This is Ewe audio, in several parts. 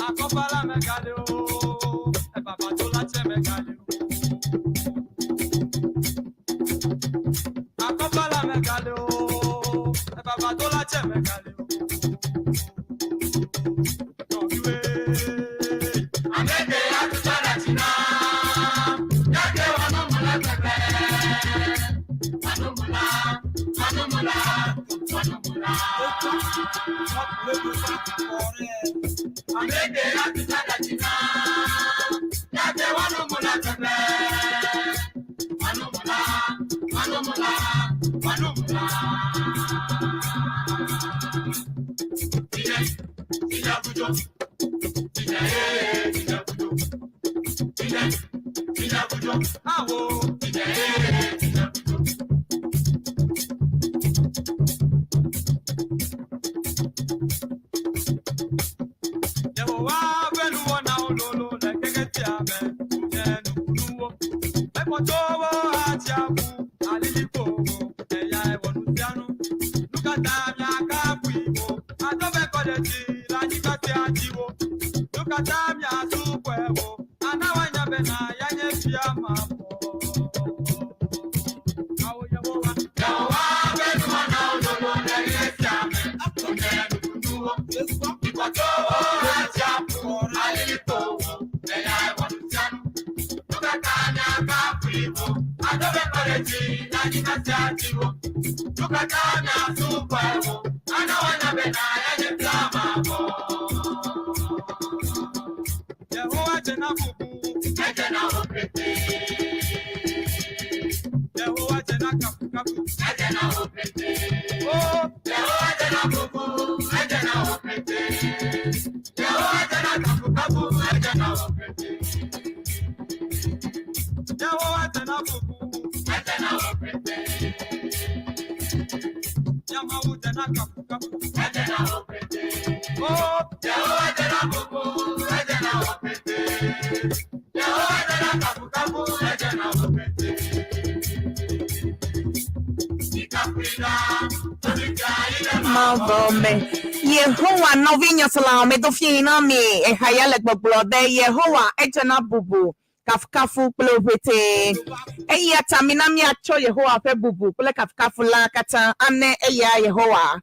Akɔfala mɛgale o, ɛbabatola tsɛ mɛgale o. Akɔfala mɛgale o, ɛbabatola tsɛ mɛgale o. Nɔviwe. Ameke atusala tina, yake wanumula pepe. Wanumula, wanumula, wanumula. Ameke atusala tina, yake wanumula pepe. Wanumula, wanumula, wanumula. Ije, ije kujo, ije, ije kujo. Ije, ije kujo. Awo. Ije, ije kujo. Yehowa ƒe nuwɔnawo lolo le xexe sia me, wonye nukunuwo. Ekpɔtɔwo atsiaƒu, alilikpowo, eyae wɔ nu sia nu. Nu ka ta miakafui wo? Ado be kɔ ɖe dzi le anyigba sia dzi wo. Nu ka ta miasubɔe wo? Ana woanya bena yanye fia mavɔ. Awo Yehowa. Yehowa ƒe nuwɔnawo lolo le xexe sia me, wonye nukunuwo. Ìkọ̀tọ̀wọ́ atsiaƒu, alilikpowo, eyae wɔ nu sia nu. Nu ka ta miakafui wo? Ado be kɔ ɖe dzi le anyigba sia dzi wo. Nu ka ta miasubɔe wo? Ana woanya bena yanye fia mavɔ. Yehowa dze na bubu. Edze na wo pete. Yehowa dze na kafukafu. Edze na wo pete. O. Yehowa dze na bubu, edze na wo pete. Yehowa dze na kafukafu, edze na wo pete. Yehowa dze na bubu. Edze na wo pete. Yamawu dze na kafukafu. Edze na wo pete. O. Yehowa dze na bubu, edze na wo pete. Yehowa dze na kafukafu, edze na wo pete. Ikakuida, onika ide Mavɔ me. Yehowa nɔvi nyasela me do fie na mi eha ya le gbɔgblɔ be Yehowa edze na bubu kafukafu kple ƒete. Eya ta mi na miatsɔ Yehowa ƒe bubu kple kafukafu la katã ane eya Yehowa.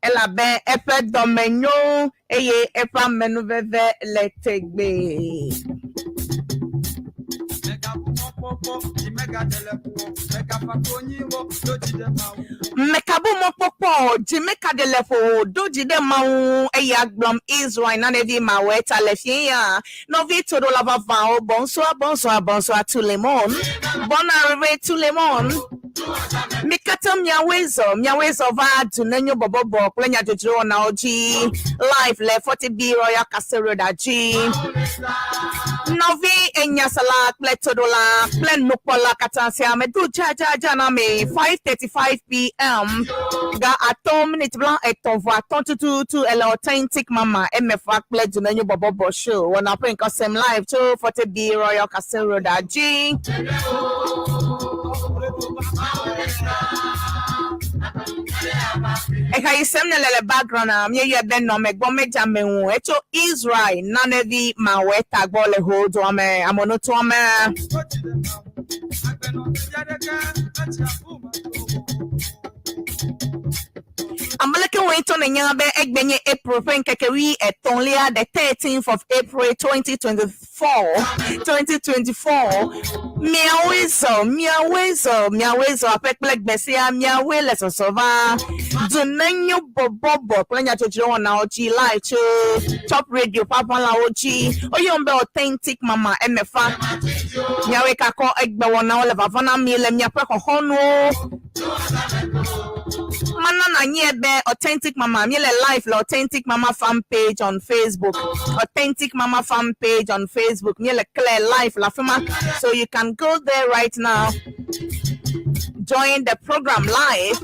Elabe eƒe dɔme nyo eye eƒe amenuveve le tegbee. Megabu mɔkpɔkpɔ, dzi megaɖe le ƒo o. Megafa konyi wo, ɖo dzi ɖe Mawu. Mekabu mɔkpɔkpɔ dzi meka ɖe le ƒo ɖo dzi ɖe Mawu eya gblɔm Israel nanevi mawɔe ta le fie ya. Nɔvi toɖola vavãwo, bonsoir, bonsoir, bonsoir tout le monde. Bon arrivée, tout le monde. Mi katã miawoe zɔ miawoe zɔ va Dunenyo bɔbɔbɔ kple nyadzɔdzro wɔnawo dzi live le 40B Royal Castle Road dzi. Nɔvi enyasela kple toɖola kple nukpɔla katã sia me do dzadzadza na mi 5:35 p.m. ga 5 minute 35 tututu ele Authentic Mama emefa kple Dunenyo bɔbɔbɔ show wɔna ƒe nkɔsɛm live tso 40B Royal Castle Road dzi. Eha yi sem ne le le background a míeyɔe be nɔmegbɔ medza me ŋu etso Israel nanevi mawɔe tagbɔ le hodoa me amonotoa me. Ɖo dzi ɖe Mawu. Agbenɔ ɖevi aɖeke metsiaƒu me o. Ameleke wo ŋutɔ nenya be egbe nye April ƒe ŋkeke 33, the 13th of April 2024, 2024. Miawoe zɔ, miawoe zɔ, miawoe zɔ aƒe kple gbe sia, miawoe le zɔzɔ va Dunenyo bɔbɔbɔ kple nyadzɔdzro wɔnawo dzi live tso Top Radio ƒe aʋalawo dzi. Woyɔm be Authentic Mama Emefa. Miawoe kakɔ egbe wɔnawo le vava na mi le miaƒe xɔxɔnuwo. Mana na nye be Authentic Mama mi le live le Authentic Mama fan page on Facebook. Authentic Mama fan page on Facebook. Mi le clear live la fi ma. So you can go there right now. Join the program live.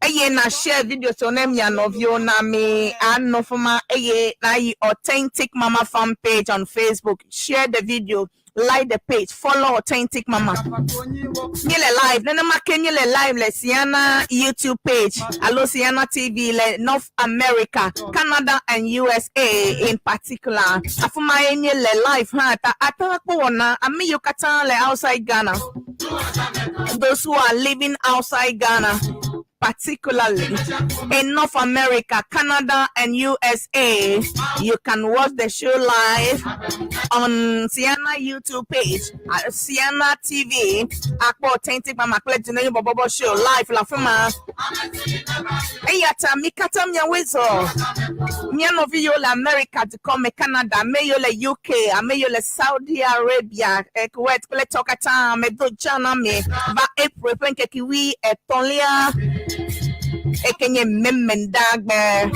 Eye na share video so ne mia nɔviwo na mi anɔ fi ma eye na yi Authentic Mama fan page on Facebook. Share the video. Like the page, follow Authentic Mama. Míele live, nenema ke míele live le Siana YouTube page alo Siana TV le North America, Canada and USA in particular. Afi ma ye míele live hã ta ate ŋu akpɔ wɔna ame yiwo katã le outside Ghana. Those who are living outside Ghana, particularly in North America, Canada, and USA. You can watch the show live on Sienna YouTube page, Sienna TV, Akpɔ Authentic Mama kple Dzinenyo Bɔbɔbɔ show live le afi ma. Eya ta mi katã miawoe zɔ. Mía nɔvi yiwo le America dukɔ me, Canada, ame yiwo le UK, ame yiwo le Saudi Arabia, Kuwait kple tɔwo katã medo dza na mi va April ƒe ŋkeke wui etɔ̃lia eke nye Memendagbe.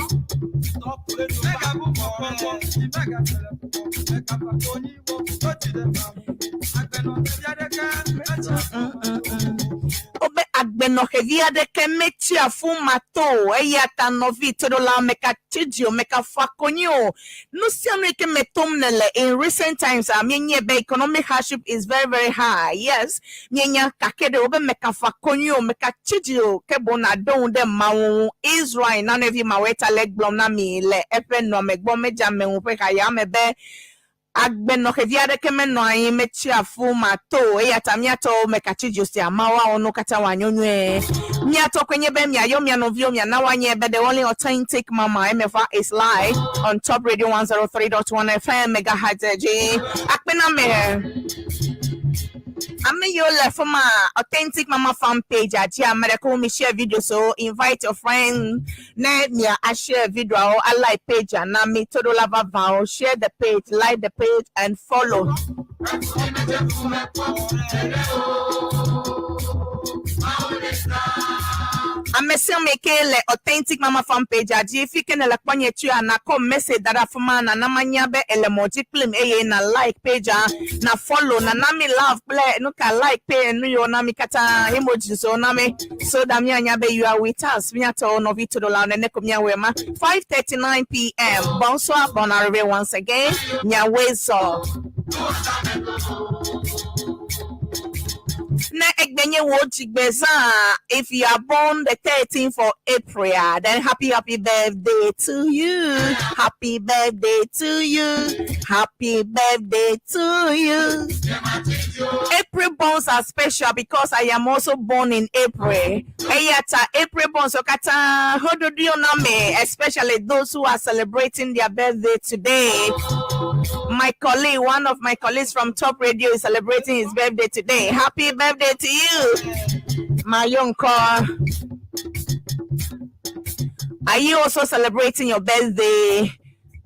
Wobe agbenɔxevi aɖeke metsia fu mato o, eya ta nɔvi toɖola mekatsi dzi o, mekafa konyi o. Nu sia nu yi ke me tom nèle in recent times a, míenyae be economic hardship is very very high. Yes, míenya gake ɖe wobe mekafa konyi o, mekatsi dzi o, ke boŋ nàɖo ŋu ɖe Mawu ŋu. Israel nanevi mawoe ta le egblɔm na mi le eƒe nɔamegbɔ medzeame ŋu ƒe haya me be, Agbenɔxevi aɖeke menɔa anyi metsia fu mato o, eya ta mía tɔwo mekatsi dzo sia Mawu awɔ nuwo katã wòanyo nyuie. Mía tɔ koe nye be miayɔ mia nɔviwo miana woanye be the only authentic mama MFR is live on Top Radio 103.1 FM megahertz dzi. Akpe na ame. Ame yiwo le afi ma Authentic Mama fan page dzi ame ɖeka wo mi share video so invite your friend ne mia a share videoawo a like page na mi toɖola vavãwo share the page like the page and follow. Ame sia ame ke le Authentic Mama fan page dzi fi ke nele kpɔ nye tsoa nakɔ message da ɖe afi ma nana manya be ele mɔ dzi kplim eye na like page na follow na na mi love kple nuka like pay nu yiwo na mi katã emojis wo na mi so that mianya be you are with us miatɔwo nɔvi toɖolawo nene ko miawɔe ma 5:39 pm bonsoir bon arrivée once again miawoe zɔ ne egbe nye wò dzigbezã if you are born the 13th of April then happy happy birthday to you happy birthday to you happy birthday to you April borns are special because I am also born in April. Eya ta April borns katã hododoewo na me, especially those who are celebrating their birthday today. My colleague, one of my colleagues from Top Radio is celebrating his birthday today. Happy birthday to you, my young car. Are you also celebrating your birthday?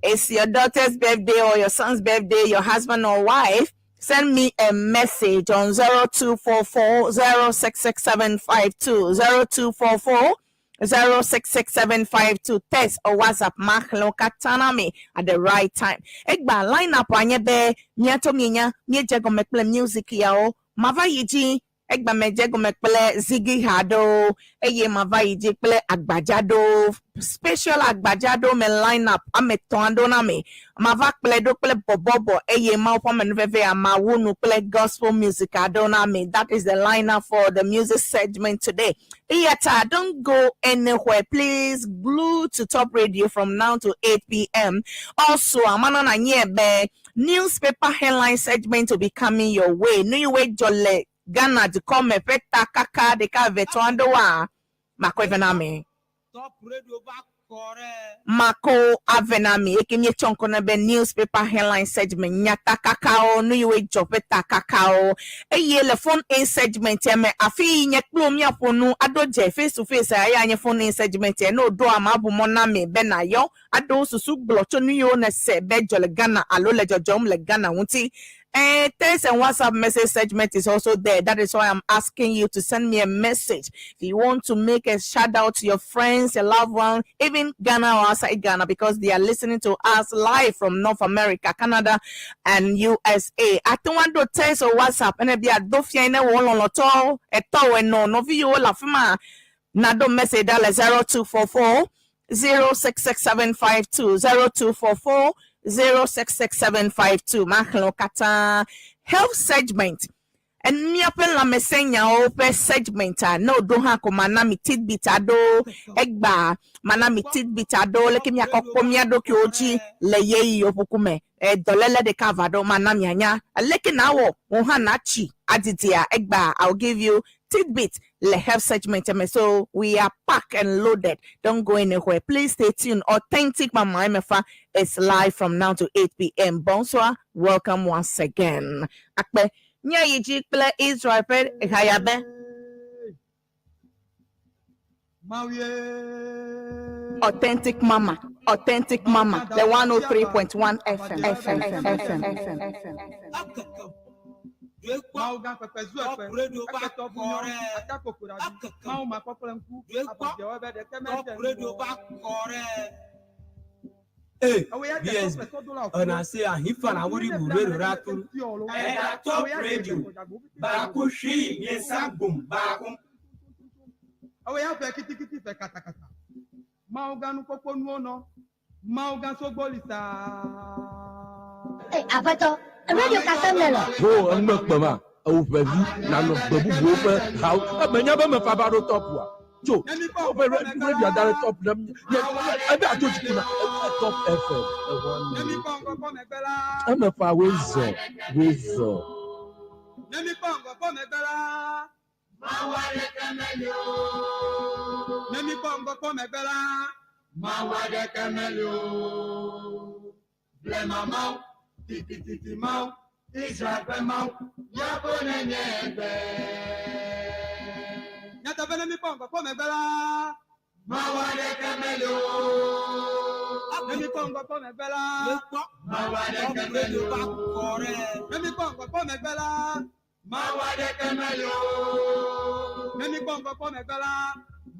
It's your daughter's birthday or your son's birthday, your husband or wife. Send me a message on 0244 066752 0244 066752 text or WhatsApp maxlẽ wo katã na mi at the right time. Egba line up anye be miatɔ mienya miedze gɔme kple music yawo mava yi dzi Egba medze egɔme kple zigiha aɖewo eye mava yi dzi kple agbadza aɖewo, special agbadza aɖewo me line up ame etɔ̃ aɖewo na mi. Mava kplɔe ɖo kple bɔbɔbɔ eye Mawu ƒe amenuvevea mawu nu kple gospel music aɖewo na mi. That is the line up for the music segment today. Eya ta don't go anywhere. Please glue to Top Radio from now to 8 p.m. Also, amana na nye be Newspaper headline segment will be coming your way. Nu yiwoe dzɔ le Ghana dukɔ me ƒe ta kaka ɖeka eve etɔ̃ aɖewoa, makɔe vɛ na mi. Makɔ avɛ na mi eke míetsɔ ŋkɔ na be newspaper headline segment, nyatakakawo, nu yiwoe dzɔ ƒe ta kakawo. Eye le phone in segment ya me, afi yi nye kple wò míaƒo nu aɖo dze face to face eya nye phone in segment ya. Ne wòɖoa, mabu mɔ na mi be nàyɔ aɖo susu gblɔ tso nu yiwo nèse be dzɔ le Ghana alo le dzɔdzɔm le Ghana ŋuti. Ɛ̃, text and WhatsApp message segment is also there. That is why I'm asking you to send me a message. If you want to make a shout out to your friends, your loved one, even Ghana or outside Ghana, because they are listening to us live from North America, Canada, and USA. Ate ŋu aɖo text or WhatsApp ene bi ado fia ne wò lɔlɔ̃tɔ etɔwò enɔ nɔvi yiwo le afi ma naɖo message ɖa le 0244 066752 0244 066752 maxlẽ wo katã. Health segment míaƒe lãmesẽnyawo ƒe segment a ne woɖo hã ko mana mi tidbit aɖewo egba mana mi tidbit aɖewo leke miakɔ kpɔ mía ɖokuiwo dzi le ɣeyiɣiwo ƒoƒu me. Dɔléle ɖeka va ɖo mana mianya leke nawɔ wò hã natsi adidia egba. I will give you tidbit le health segment me. So we are packed and loaded. Don't go anywhere. Please stay tuned. Authentic Mama Emefa is live from now to 8 p.m. Bonsoir. Welcome once again. Akpe míayi dzi kple Israel ƒe hayabe. Mawie. Authentic Mama, Authentic Mama, the 103.1 FM, FM, FM, FM, FM. Mawu gã kpekpe zu ekpe. Ekpetɔ bu nyɔ. Atakpokpo ɖaɖi. Mawu ma kpɔkple ŋku. Abɔdzewo be ɖeke mede nu o. Ee, Ewo ya dze BSB, kpekpe sɔdola o. ɔna se ahifa na wuri buru ra turu. Ɛda Top Radio, baako hwii mmiɛnsa gbom baako. Ewo ya fɛ kitikiti fɛ katakata. Mawu gã nukpɔkpɔ nuwo nɔ. Mawu gã sogboli saa. Ee, aƒetɔ, radio ka sem nèle? Ho enume kpema ewo ƒe vi nanɔ gbe bubuwo ƒe hawo emenya be mefa va ɖo top wa tso woƒe radio da ɖe top na nye ebe adzo dziku na Top FM Ne ɛwɔ mi kpɔ ŋgɔ kpɔ megbe la. Emefa woe zɔ woe zɔ. Ne mi kpɔ ŋgɔ kpɔ megbe la. Mawu aɖeke meli o. Ne mi kpɔ ŋgɔ kpɔ megbe la. Mawu aɖeke meli o. Blema Mawu, titititi Mawu, Israel ƒe Mawu, míaƒe nenye egbe. Nyateƒe ne mi kpɔ ŋgɔ kpɔ megbe la. Mawu aɖeke meli o. Ne mi kpɔ ŋgɔ kpɔ megbe la. Mawu aɖeke meli o. Ne mi kpɔ ŋgɔ kpɔ megbe la. Mawu aɖeke meli o. Ne mi kpɔ ŋgɔ kpɔ megbe la.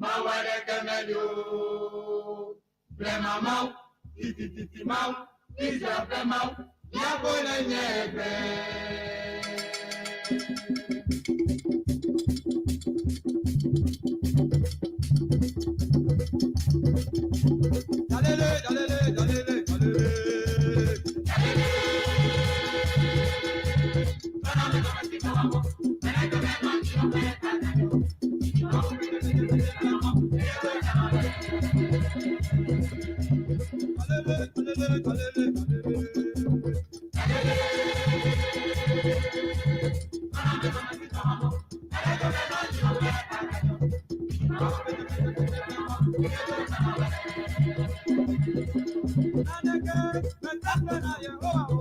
Mawu aɖeke meli o. Blema Mawu, titititi Mawu, Israel ƒe Mawu, míaƒe nenye egbe. Jalele jalele jalele jalele. Jalele jalele jalele jalele. Naneke metakpe na Yehowa o.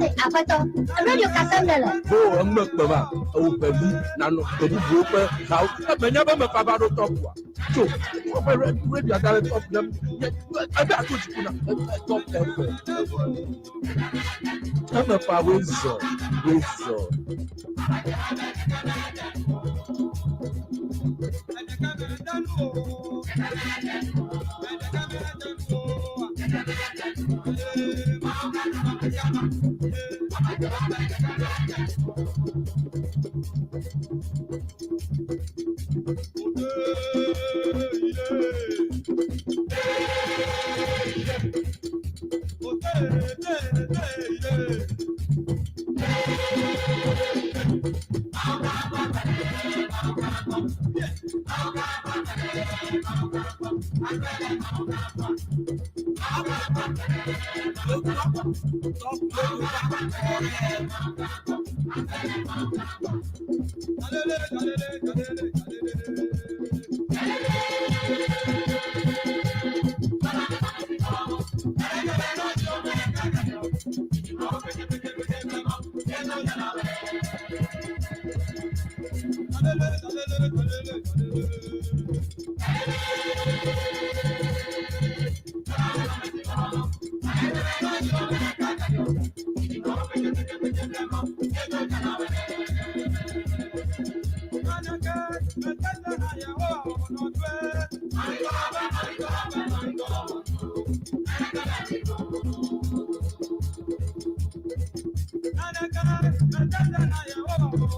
Ee, aƒetɔ, radio ka sem nèle? Ho enume kpema ewo ƒe vi nanɔ gbe bubuwo ƒe hawo emenya be mefa va ɖo top wa tso woƒe radio da ɖe top na nye ebe adzo dziku na Top FM emefa woe zɔ woe zɔ. Ẹnìkan bẹ̀rẹ̀ dánú o. Ẹnìkan bẹ̀rẹ̀ dánú o. Ee, máa bá a yá. Ee, máa bá a yá. Òde ilé. Òde ilé ilé. Jalele jalele jalele jalele. Jalele jalele jalele jalele. Naneke metakpe na Yehowa o. Naneke metakpe na Yehowa o.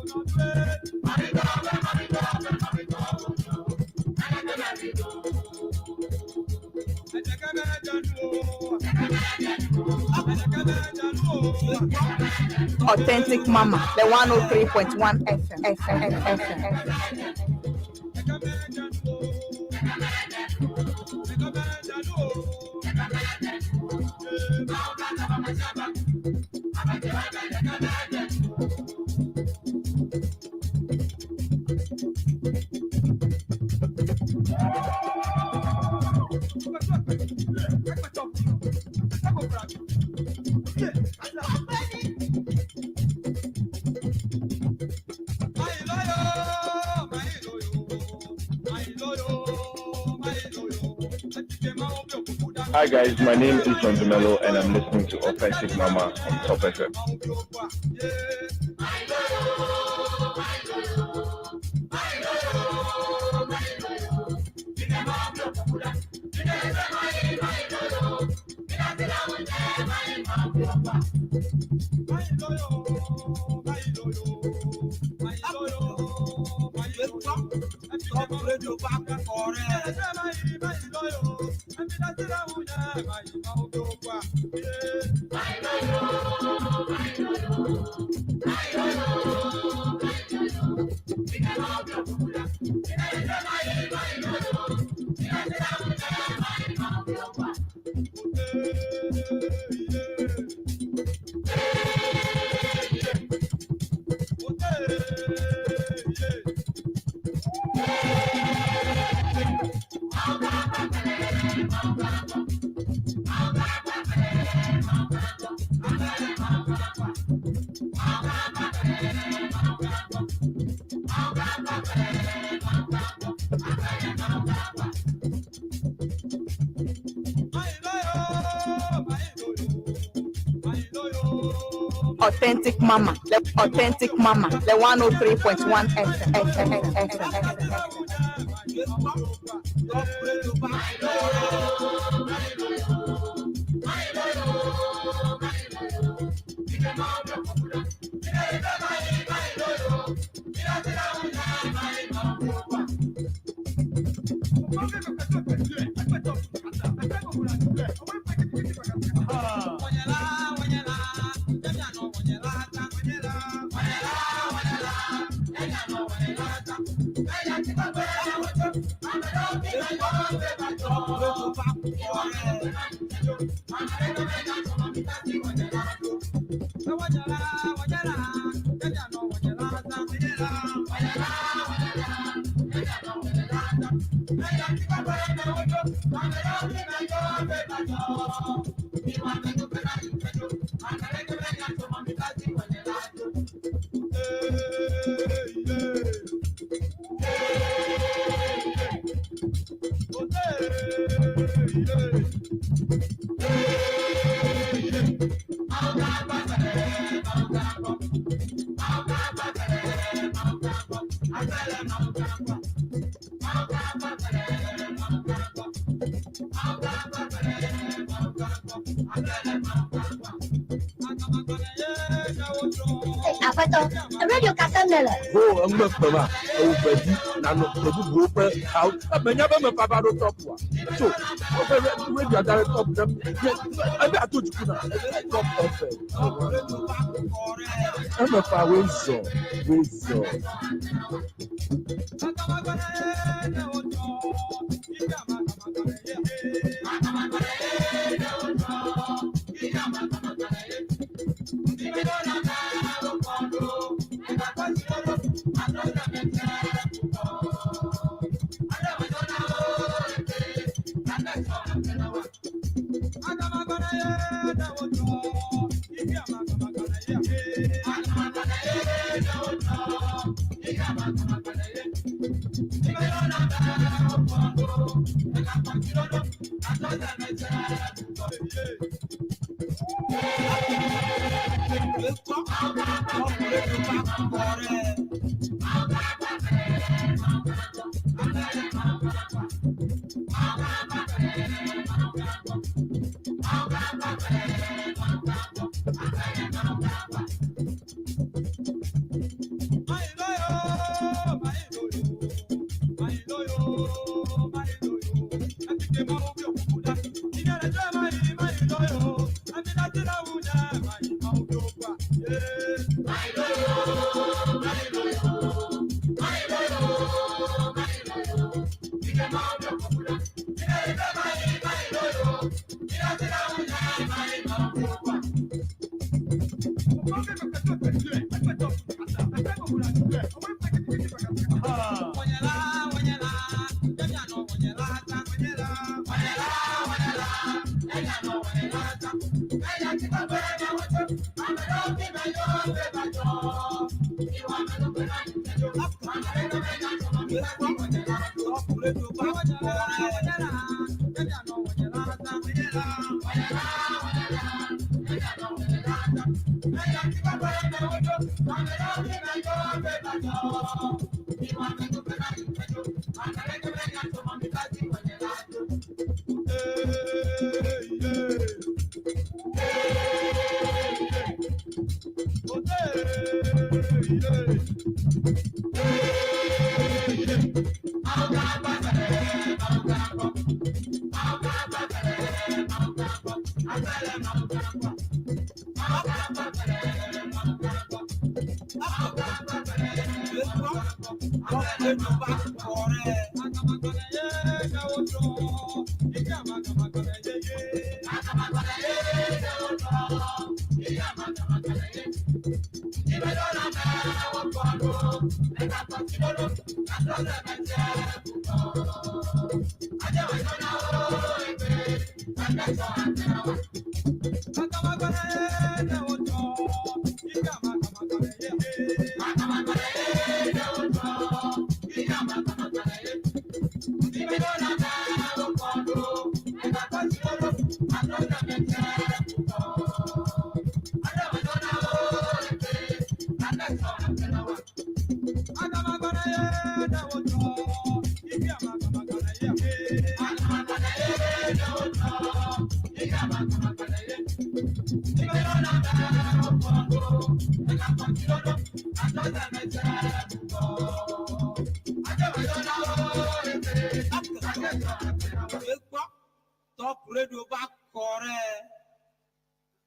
Authentic Mama, the 103.1 FM. FM, FM, FM. Hi guys, my name is John Dumelo and I'm listening to Authentic Mama on Top FM. Authentic Mama, the Authentic Mama, the 103.1 FM. FM, FM. Aƒetɔ, radio ka sem nèle? Ho eŋgbe kpema ewu ƒe vi nanɔ gbe bubuwo ƒe hawo. Emenya be mefa va ɖo tɔpua. Tso woƒe radio da ɖe tɔp ɖe nye ebe ato dziku na Top FM. Eme fa woe zɔ woe zɔ.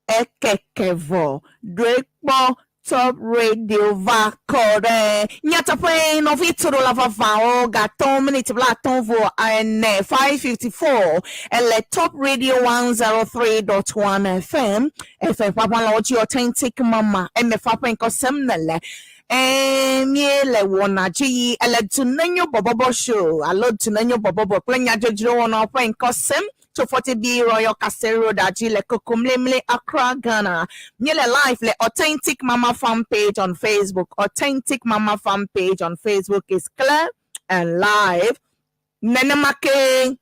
Ekeke vɔ ɖoe kpɔ Top Radio va kɔ ɖe nyateƒe nɔvi toɖola vavãwo gatɔ̃ miniti 54, 5:54 ele Top Radio 103.1 FM FM ƒaƒãlawo dzi Authentic Mama emefa ƒe ŋkɔ sem nele. Míele wɔna dzi yi ele Dunenyo Bɔbɔbɔ Show alo Dunenyo Bɔbɔbɔ kple nyadzɔdzro wɔnawo ƒe ŋkɔ sem tso 40B Royal Castle Road dzi le Kokomlemle, Accra, Ghana. Míele live le Authentic Mama Fan page on Facebook. Authentic Mama Fan page on Facebook is clear and live. Nenema ke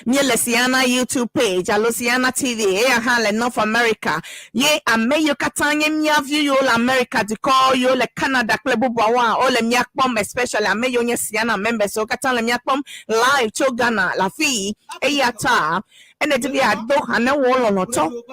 míele Siana YouTube page alo Siana TV eya hã le North America ye ame yiwo katã nye mía vi yiwo le America dukɔ yiwo le Canada kple bubuawo a wole mía kpɔm, especially ame yiwo nye Siana members wo katã le mía kpɔm live tso Ghana le afi yi. Eya ta ene di be yeado ha ne wò lɔlɔ̃tɔ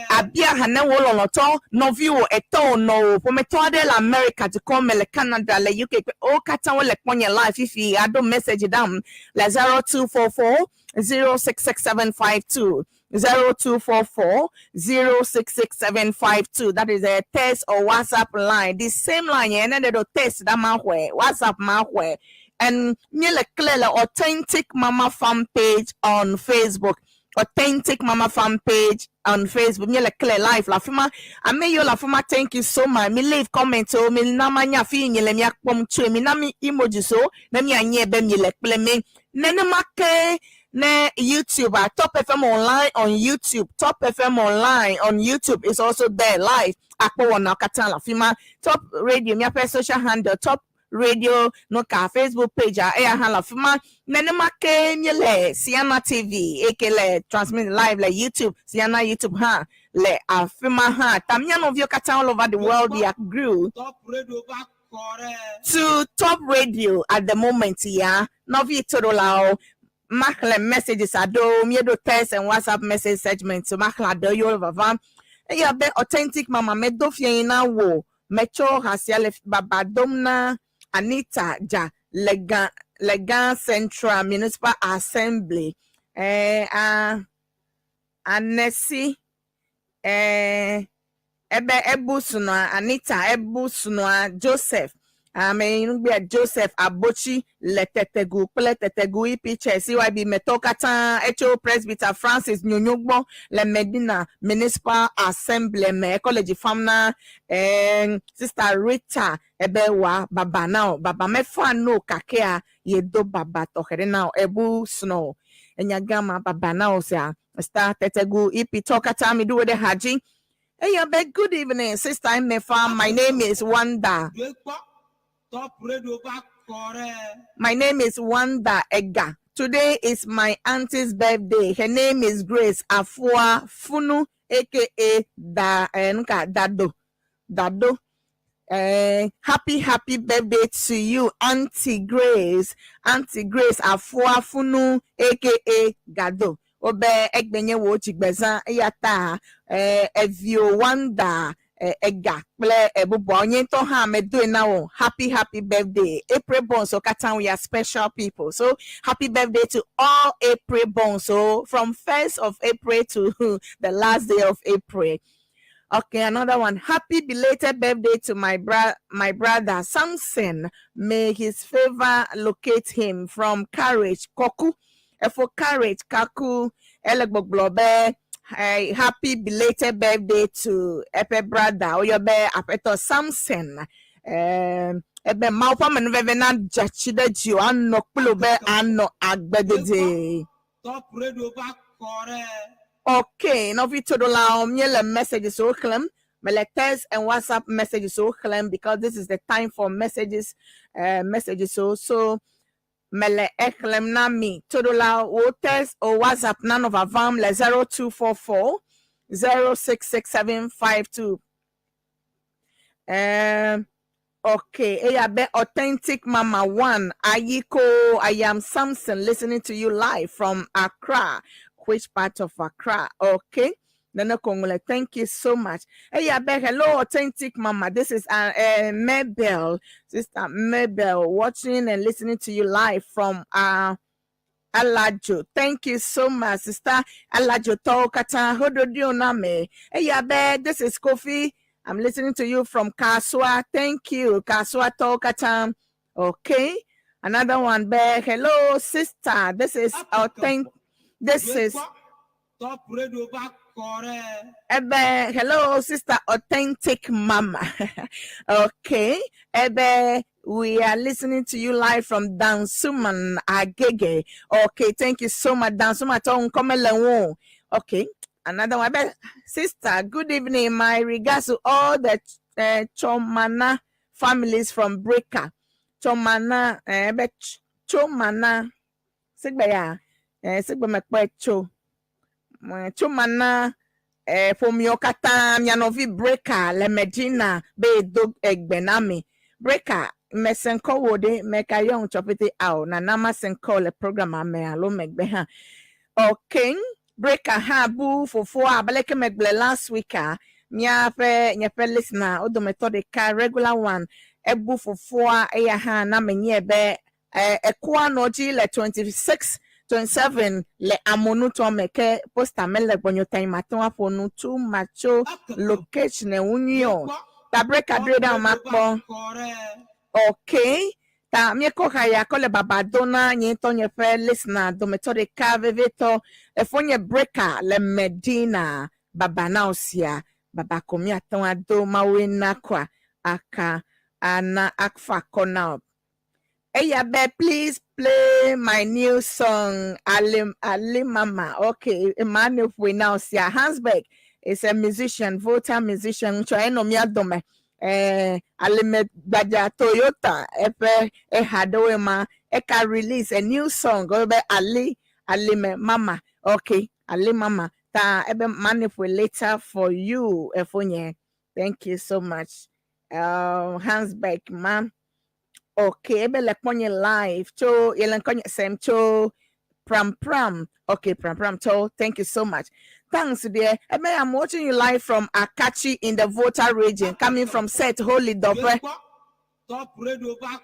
abia ha ne wò lɔlɔ̃tɔ nɔviwò etɔwò nɔwò ƒometɔ aɖe le America dukɔ me le Canada le UK kple wo katã wole kpɔnye live fifi aɖo message ɖam le 0244 066752, 0244 066752. That is a text or WhatsApp line, the same line yeah, and then the text that ma WhatsApp ma and míele clear le Authentic Mama Fan page on Facebook. Authentic Mama Fan page on Facebook. Míele clear live la fima. Ame yiwo le afima, thank you so much. Mi leave comment o, mi na manya fi nye le mia kpɔm tsoe. Mi na mi emojis o, ne mianye be mi le kple mi. Nenema ke ne YouTube a Top FM Online on YouTube. Top FM Online on YouTube is also there live. Akpɔ wɔna katã le afima. Top Radio miaƒe social handle Top Radio no ka Facebook page a eya hã le afima. Nenema ke míele Siana TV eke le transmit live le YouTube, Siana YouTube hã le afima hã. Ta mía nɔviwo katã all over the world they are glued to Top Radio at the moment ya. Nɔvi toɖolawo maxlẽ messages aɖewo míeɖo text and WhatsApp message segment maxlẽ aɖewo yiwo le vavam. Eya be Authentic Mama medo fia na wò metsɔ ha sia le baba dom na Anita Dza le Ga le Ga Central Municipal Assembly a Anesi. Ebe ebu srɔ̃a Anita, ebu srɔ̃a Joseph. Ame nugbea Joseph Abochi le Tetegu kple Tetegu EP Church CYB metɔwo katã etso Presbyter Francis Nyonyo gbɔ le Medina Municipal Assembly me. Ekɔ le dzi fam na Sister Rita ebe wa baba na o. Baba mefa no kakea yedo baba tɔxɛ ɖe na o. Ebu srɔ̃ o. Enya gã ma baba na o sia. Star Tetegu EP tɔwo katã mi ɖo wo ɖe ha dzi. Eya be good evening, Sister Emefa. My name is Wanda. Top Radio va kɔ ɖe. My name is Wanda Ega. Today is my auntie's birthday. Her name is Grace Afua Funu, aka Da Nka Dado. Dado. Happy, happy birthday to you, Auntie Grace. Auntie Grace Afua Funu, aka Gado. Obe egbenye wo dzigbezã eya ta evio Wanda ega kple ebubuawo nye ŋutɔ hã medoe na wo happy, happy birthday. April born so katã, we are special people, so happy birthday to all April born, so from 1st of April to the last day of April. Okay, another one. Happy belated birthday to my brother Samson. May his favor locate him from Courage Koku. For Courage Kaku elegbogbo be hey, happy belated birthday to epe brother oyobe apeto Samson. Ebe Mawu ƒe amenuveve na dzatsi ɖe dzi o anɔ kple wo be anɔ agbedede. Top Radio va kɔ ɖe. Okay, nɔvi toɖolawo, míele messages wo xlẽm. Mele text and WhatsApp messages wo xlẽm because this is the time for messages, messages so so mele exlẽm na mi toɖolawo wo text or WhatsApp nanɔ vavam le 0244 066752. Okay, eya be Authentic Mama One Ayiko. I am Samson listening to you live from Accra. Which part of Accra? Okay. Nene Kongole, thank you so much. Eya be hello, Authentic Mama. This is Mabel, Sister Mabel, watching and listening to you live from Alajo. Thank you so much, Sister Alajo Tokata Hododio Name. Eya be this is Kofi. I'm listening to you from Kaswa. Thank you, Kaswa Tokata. Okay. Another one be hello, sister. This is authentic. This is Top Radio va kɔ ɖe. Ebe, hello, Sister Authentic Mama. Okay. Ebe, we are listening to you live from Dansuman Agege. Okay, thank you so much. Dansuma Ton Komele. Okay. Another one. Ebe, sister, good evening. My regards to all the Chomana families from Breaker. Chomana, ebe, Chomana. Sigbe ya. Sigbe mekpe cho. Chomana ƒomewo katã mia nɔvi Breaker le Medina be do egbe na mi. Breaker mesenkɔ wo ɖe meka yɔ ŋutsɔ pete ao nana ma senkɔ le program me alo megbe hã. Okay, Breaker hã bu fofoa abe leke megblẽ last week a míaƒe nye ƒe listener wo dometɔ ɖeka, regular one, ebu fofoa eya hã na menye be ekua nɔ dzi le 26 27 le amonutɔ me ke poster mele gbɔnyo ta mate ŋu aƒo nu too much tso location ŋu nyuie o ta Breaker ɖoe ɖa ma kpɔ. Okay, ta míekɔ haya kɔ le baba do na nye ŋutɔ nye ƒe listener dometɔ ɖeka vevitɔ efo nye Breaker le Medina baba na wo sia baba ko míate ŋu ado Mawoe na kɔa aka ana afa akɔ na wo. Eya be please play my new song Ali Ali Mama. Okay, Emmanuel now sia Hansberg is a musician, voter musician. Ŋutsu enɔ mía dome. Alime Gbaja Toyota eƒe eha ɖewoe ma eka release a new song ebe Ali Alime Mama. Okay, Ali Mama. Ta ebe manifold later for you efonye. Thank you so much. Hansberg man. Okay, ebe le kpɔnye live tso yele ŋkɔnye sem tso Pram Pram. Okay, Pram Pram to. Thank you so much. Thanks, dear. Ebe, I'm watching you live from Akachi in the Volta Region, coming from Set Holy Dope. Top Radio va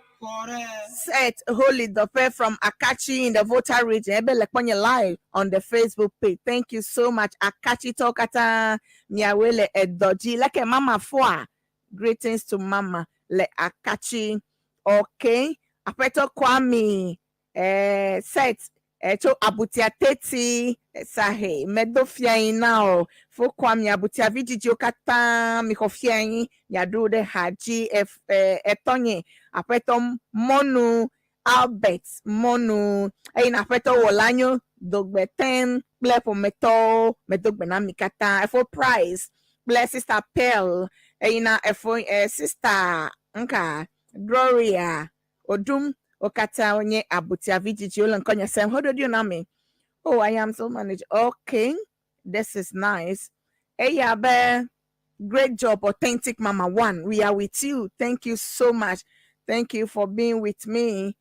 Seth Holy Dope from Akachi in the Volta region. Ebe le kpɔnye live on the Facebook page. Thank you so much. Akachi tɔwo miawoe le edɔ dzi. Leke mama foa. Greetings to mama le Akachi. Okay. Aƒetɔ Kwame Seth tso Abutia Teti Sahe medo fia yi na o. Fo Kwame Abutia vidzidziwo katã mixɔ fia yi miaɖo ɖe ha dzi etɔnye aƒetɔ Mɔnu Albert Mɔnu eye na aƒetɔ Wɔlanyo Dogbetem kple ƒometɔwo medo gbe na mi katã. Efo Price kple Sister Pearl eye na efo Sister nka Gloria Odum wo katã wonye Abutia vidzidziwo le ŋkɔnye sem hododio na mi. Oh, I am so managed. Okay, this is nice. Eya be great job, Authentic Mama One. We are with you. Thank you so much. Thank you for being with me.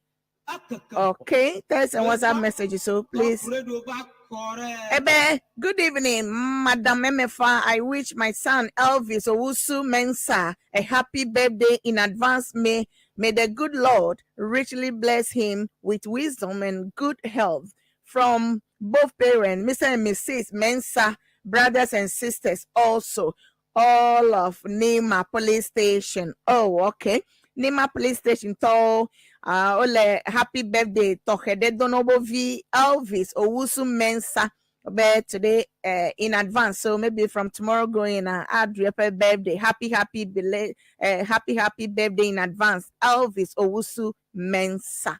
Okay, text and WhatsApp messages. So please. Ebe, good evening, Madam Emefa. I wish my son Elvis Owusu Mensa a happy birthday in advance. May the good Lord richly bless him with wisdom and good health from both parents, Mr. and Mrs. Mensa, brothers and sisters also, all of Nima Police Station. Oh, okay. Nima Police Station to ole happy birthday tɔxɛ ɖe donobo vi Elvis Owusu Mensa but today in advance, so maybe from tomorrow going add happy birthday, happy happy bela- happy happy birthday in advance, Elvis Owusu Mensa.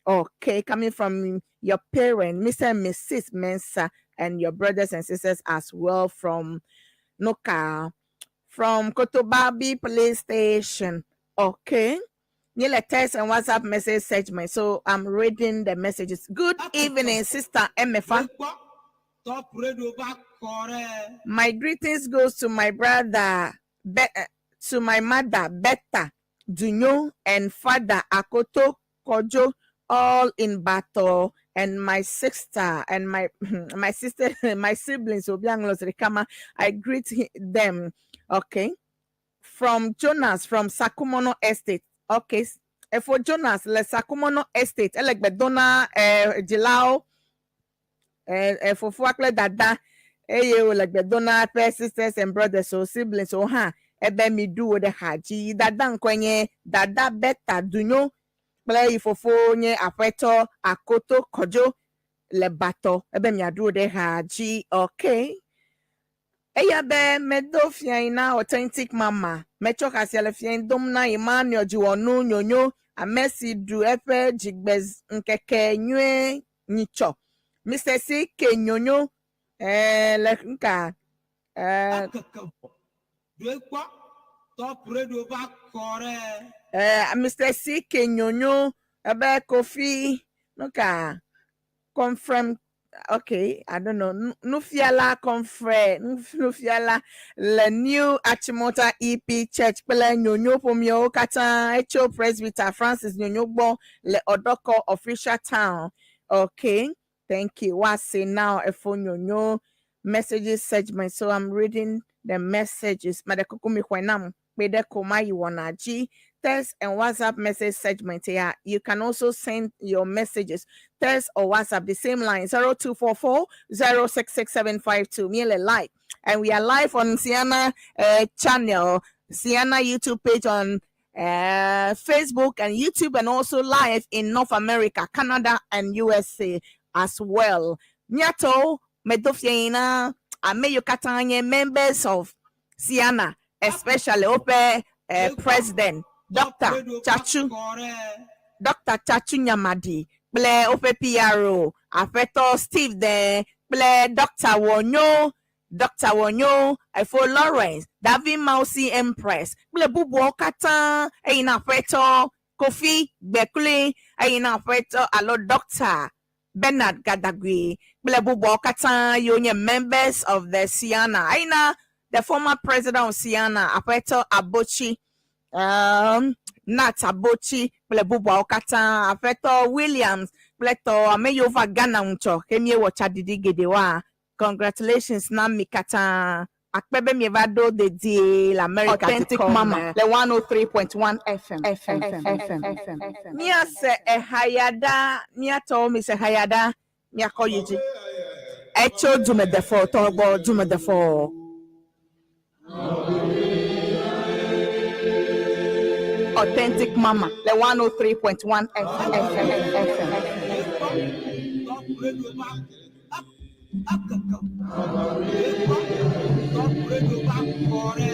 Okay, coming from your parent, Mr. and Mrs. Mensa, and your brothers and sisters as well from Noka, from Kotobabi Police Station. Okay. Nearly text and WhatsApp message segment. So I'm reading the messages. Good evening, Sister Emefa. My greetings goes to my brother, to my mother, Beta Dunyo, and father Akoto Kojo, all in battle, and my sister and my sister, my siblings, Obianglos Rekama. I greet them. Okay. From Jonas from Sakumono Estate. Okay. For Jonas, le Sakumono Estate, elegbedona dzilawo fofoa kple dada eye wòle gbe dom na eƒe sisters and brothers o siblings o hã ebe mi ɖu wo ɖe ha dzi. Dada ŋkɔe nye Dada Beta Dunyo kple yi fofo nye aƒetɔ Akoto Kɔdzo le Batɔ ebe miaɖu wo ɖe ha dzi. Okay. Eya be medo fia yi na Authentic Mama metsɔ xasia le fia yi dom na Emmanuel Dziwɔnu Nyonyo ame si ɖu eƒe dzigbe ŋkeke nyuie nyitsɔ. Mr. C.K. Nyonyo le nka Top Radio va kɔ ɖe. Mr. C.K. Nyonyo ebe Kofi nka confirm. Okay, I don't know. Nufiala confrere Nufiala le New Achimota EP Church kple Nyonyo ƒomewo katã etso Presbyter Francis Nyonyo gbɔ le Odoko official town. Okay, thank you. Wasi now efo Nyonyo messages segment. So I'm reading the messages. Madekukumi hwenam kpede koma yiwona ji. Text and WhatsApp message segment here. You can also send your messages, text or WhatsApp, the same line 0244 066752. Miele like. And we are live on Sienna channel, Sienna YouTube page on Facebook and YouTube, and also live in North America, Canada, and USA as well. Nyato, Medofiena, Ameyo Katanye, members of Sienna, especially Ope President Dr. Chachu, Dr. Chachu Nyamadi, kple woƒe PRO, Aƒetɔ Steve De, kple Dr. Wonyo, Dr. Wonyo, Efo Lawrence, David Mausi Empress, kple bubuawo katã, eye na Aƒetɔ Kofi Gbekle, eye na Aƒetɔ alo Dr. Bernard Gadagui, kple bubuawo katã yiwo nye members of the Sienna. Eye na the former president of Sienna, Aƒetɔ Abochi, Nat Abochi kple bubuawo katã, Aƒetɔ Williams kple tɔ ame yiwo va Ghana ŋutsɔ ke míewɔ tsaɖiɖi geɖewoa. Congratulations na mi katã. Akpe be mieva ɖo dedie le America Authentic dukɔ Mama me. le 103.1 FM. FM. FM. FM. FM. Míase eha ya ɖa, míatɔwo mise ha ya ɖa, míakɔ yi dzi. Etso dumedefɔ tɔ gbɔ dumedefɔ. Authentic Mama le 103.1 FM. FM. FM. Top Radio ba akaka. Top Radio ba kɔrɛ. Top Radio ba kɔrɛ.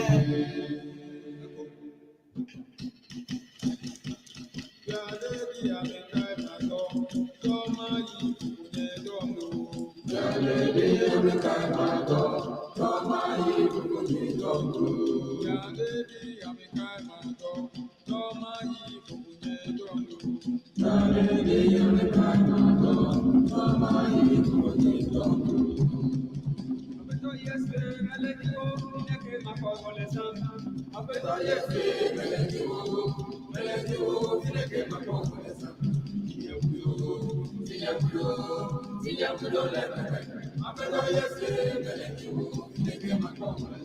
Top Radio ba kɔrɛ. Top Radio ba kɔrɛ.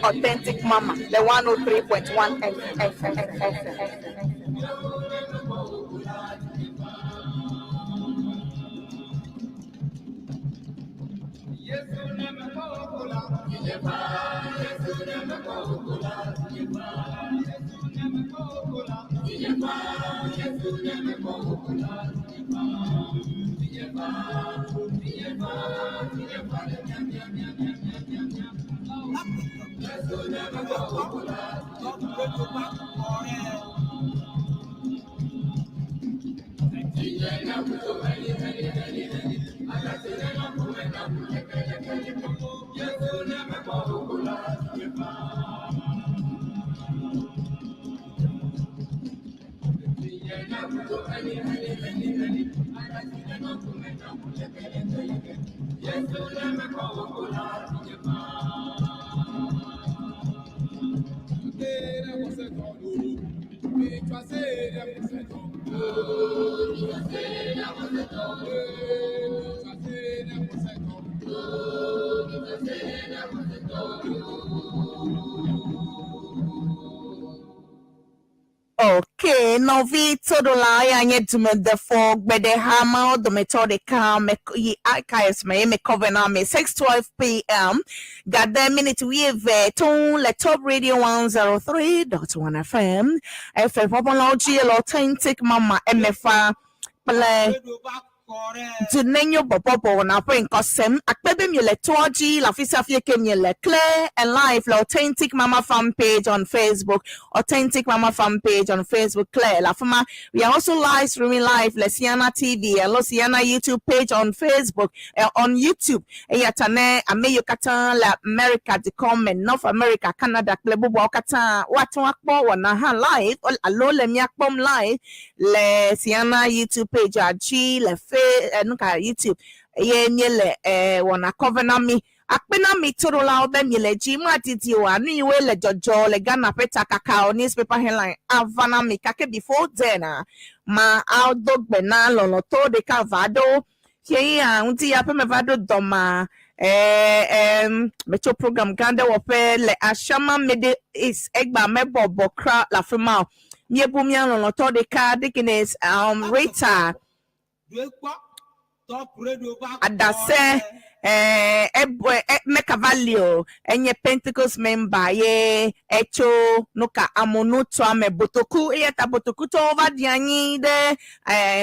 Authentic Mama le 103.1 FM. FM. FM. Top Radio ba kɔrɛ. Okay, nɔvi toɖola ya nye dumedefo gbeɖeha mawo dometɔ ɖeka me yi archives me ye me cover na me 6:12 p.m. gade minute 9 tún le Top Radio 103.1 FM FM ƒɔƒɔlawo dzi le Authentic Mama MFA kple Dunenyo bɔbɔbɔ na ƒe ŋkɔsem akpe be miele toa dzi le afi sia fi ke miele clear and live le Authentic Mama fan page on Facebook, Authentic Mama fan page on Facebook, clear le afi ma. We are also live streaming live le Siana TV alo Siana YouTube page on Facebook, on YouTube. Eya ta ne ame yiwo katã le America dukɔ me, North America, Canada kple bubuawo katã woate ŋu akpɔ wɔna hã live alo le mía kpɔm live le Siana YouTube page dzi le fe nuka YouTube eye míele wɔna kɔve na mi. Akpe na mi toɖolawo be miele dzi madidi oa nu yiwoe le dzɔdzɔ le Ghana ƒe takaka o newspaper headline ava na mi gake before then a ma ado gbe na lɔlɔtɔ ɖeka va ɖo fie ya ŋuti ya ƒe me va ɖo dɔma metso program gã ɖe wɔƒe le Ashaiman Middle East egba mebɔbɔ kra le afi ma o. Míebu mía lɔlɔtɔ ɖeka Deaconess Rita Adase Mekavalio enye Pentecost member ye etso nuka amonu tɔame botoku eya ta botoku tɔwo va di anyi ɖe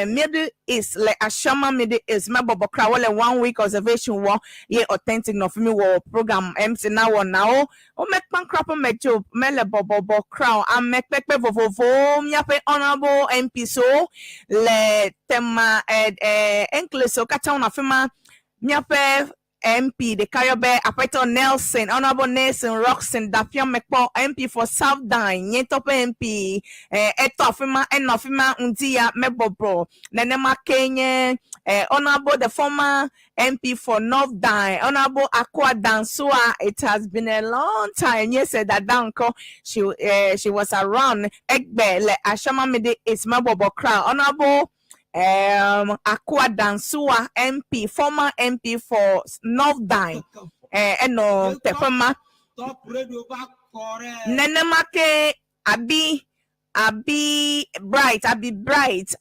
Middle East le Ashaiman Middle East mebɔbɔ kra wole one week observation wɔ ye Authentic nɔ fi mi wɔ program MC na wɔ nawo womekpã kra ƒe me tso mele bɔbɔbɔ kra o ame kpekpe vovovowo míaƒe honourable MP so le tema enclaves katã wonɔ afi ma míaƒe MP ɖeka yɔ be Aƒetɔ Nelson, Honourable Nelson Rockson Dafiamekpɔ, MP for South Dine, nye ŋutɔ ƒe MP etɔ afi ma enɔ afi ma ŋdi ya mebɔbɔ nenema ke nye Honourable the former MP for North Dine, Honourable Akua Dansua. It has been a long time. Yes, that down she was around. Egbe le Ashaiman Middle East mebɔbɔ kra Honourable Akua Dansua MP, former MP for North Dine. Eno teƒe ma. Nenema ke Abi Bright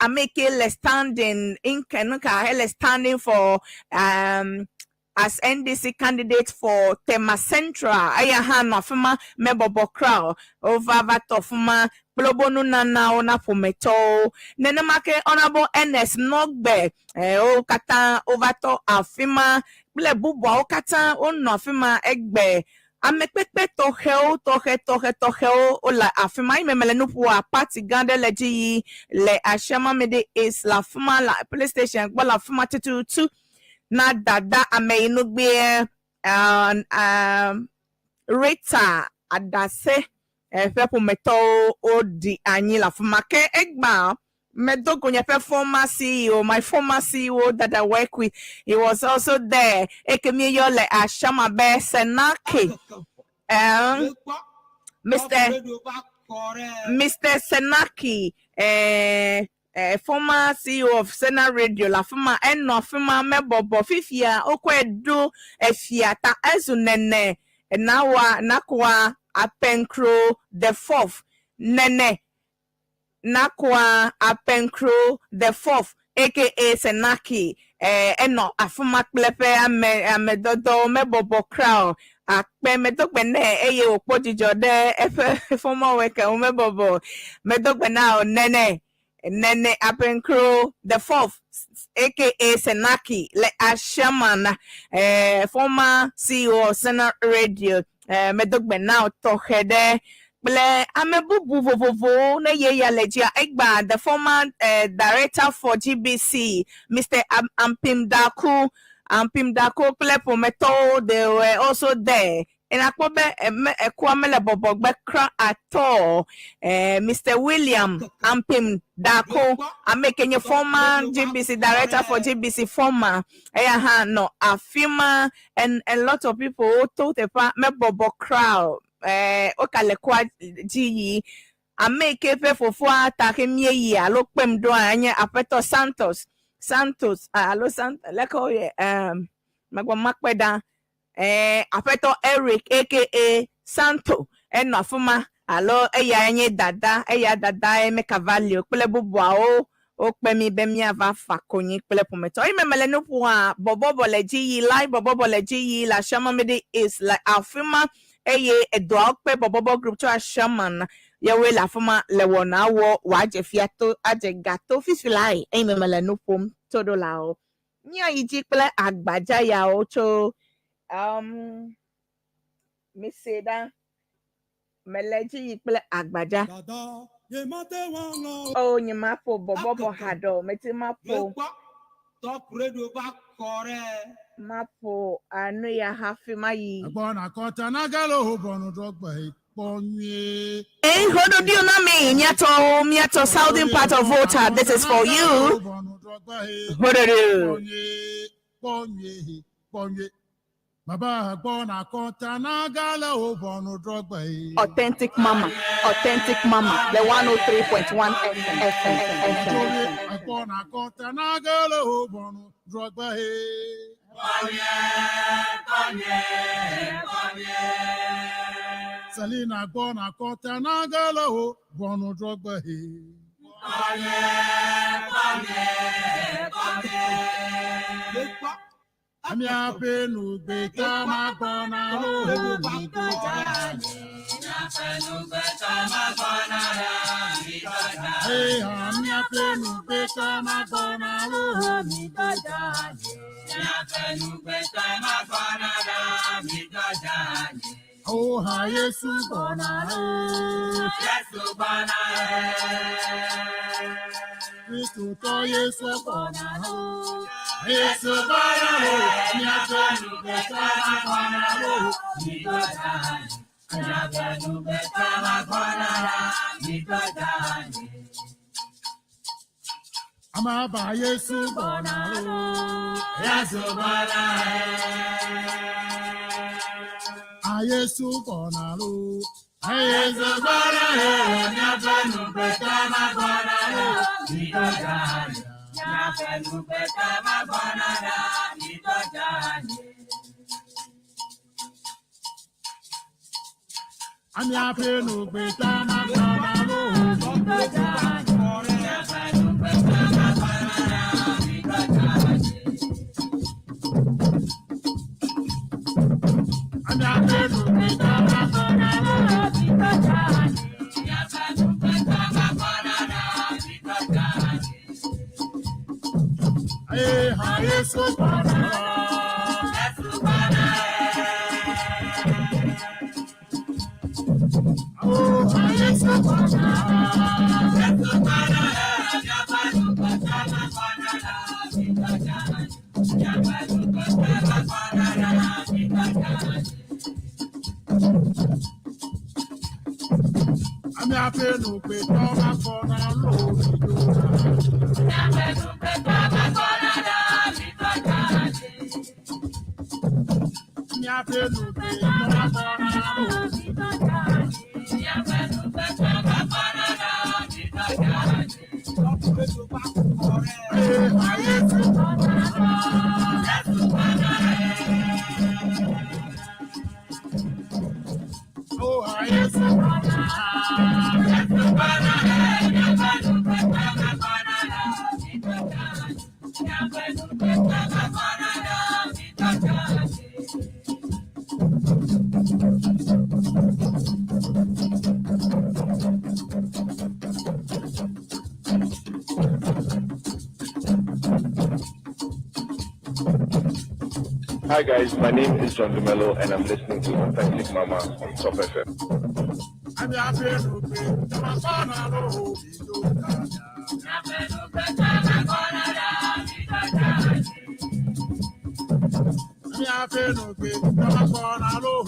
ameke le standing in Kenuka hele standing for as NDC candidate for Tema Central. Eya hã nɔ afi ma mebɔbɔ kra o. Wova va tɔ afi ma kple wobe nunanawo na ƒometɔwo. Nenema ke Honourable Ernest Nɔgbe wo katã wova tɔ afi ma kple bubuawo katã wonɔ afi ma egbe. Amekpekpe tɔxɛwo tɔxɛ tɔxɛ tɔxɛwo wole afi ma. Yi me mele nu ƒoa party gã ɖe le dzi yi le Ashaiman Middle East le afi ma le police station gbɔ le afi ma tututu na dada ameyinugbe Rita Adase eƒe ƒometɔwo woɖi anyi le afi ma ke egba medo go nye ƒe former CEO, my former CEO that I work with, he was also there. Eke mieyɔ le Ashaiman be Senake. Mr. Senaki, former CEO of Sena Radio la afi ma enɔ afi ma mebɔbɔ fifia wokɔe ɖo efia ta ezu nene nawa nakoa Apenkro the fourth nene Nakwa Apenkro the fourth aka Senaki enɔ afi ma kple ƒe ame amedɔdɔwo mebɔbɔ kra o akpe medogbe nɛ eye wòkpɔ dzidzɔ ɖe eƒe former worker wo mebɔbɔ medogbe na o nene nene Apenkro the fourth aka Senaki le Ashaiman former CEO of Sena Radio medogbe na o tɔxɛ ɖe kple ame bubu vovovowo ne ye ya le dzia egba the former director for GBC Mr. Ampim Daku Ampim Daku kple ƒometɔwo they were also there. Enakpɔ be eme ekua mele bɔbɔgbe kra atɔ. Eh, Mr. William Ampem Dako, ame ke nye former GBC director for GBC former, eya hã nɔ afi ma and a lot of people woto teƒea mebɔbɔ kra o. Eh, wokale kua dzi yi. Ame ke ƒe fofoa ta ke míeyi alo kpem ɖoa enye Aƒetɔ Santos. Santos alo Sant leke woyɛ megbɔ makpɔe ɖa. Eh, Aƒetɔ Eric aka Santo enɔ afi ma alo eyae nye dada, eya dadae Mekavallio kple bubuawo wokpe mí be míava fa konyi kple ƒometɔ. Eyime mele nu ƒoa, bɔbɔbɔ le dzi yi, live bɔbɔbɔ le dzi yi le Ashaiman Middle East le afi ma eye edɔawo kpe bɔbɔbɔ group tso Ashaiman yewoe le afi ma le wɔna wɔ wòadze fia to adze ga to fifi lae eyime mele nu ƒom tso ɖolawo. Míayi dzi kple agbadza yawo tso mise ɖa. Mele dzi yi kple agbadza. O, nye maƒo bɔbɔbɔ haɖe o. Meti maƒo. Maƒo anu ya hafi mayi. Hey, Hododio Nami, Miato, Miato, southern part of Volta. This is for you. Hododio. Authentic Mama, Authentic Mama, the 103.1 FM, FM, FM, FM. Selina gbɔna kɔta nagala o ʋɔnudrɔ̃gbe he. Míaƒe nugbeta magbɔna loo Eha míaƒe nugbeta magbɔna loo Oha Yesu gbɔna loo Kristotɔ Yesu gbɔna loo Yesu gbɔna loo míaƒe nugbeta magbɔna loo Amaba Yesu gbɔna loo A Yesu gbɔna loo Yesu gbɔna loo míaƒe nugbeta magbɔna loo Míaƒe nugbeta magbɔna loo Míaƒe nugbeta magbɔna loo Eha Yesu gbɔna loo Oha Yesu gbɔna loo Míaƒe nugbetɔ magbɔna loo Míaƒe nugbetɔ magbɔna loo Eha Yesu gbɔna loo Oha Yesu gbɔna loo Hi guys, my name is John Dumelo and I'm listening to Authentic Mama on Top FM. Míaƒe nugbetɔ magbɔna loo Míaƒe nugbetɔ magbɔna loo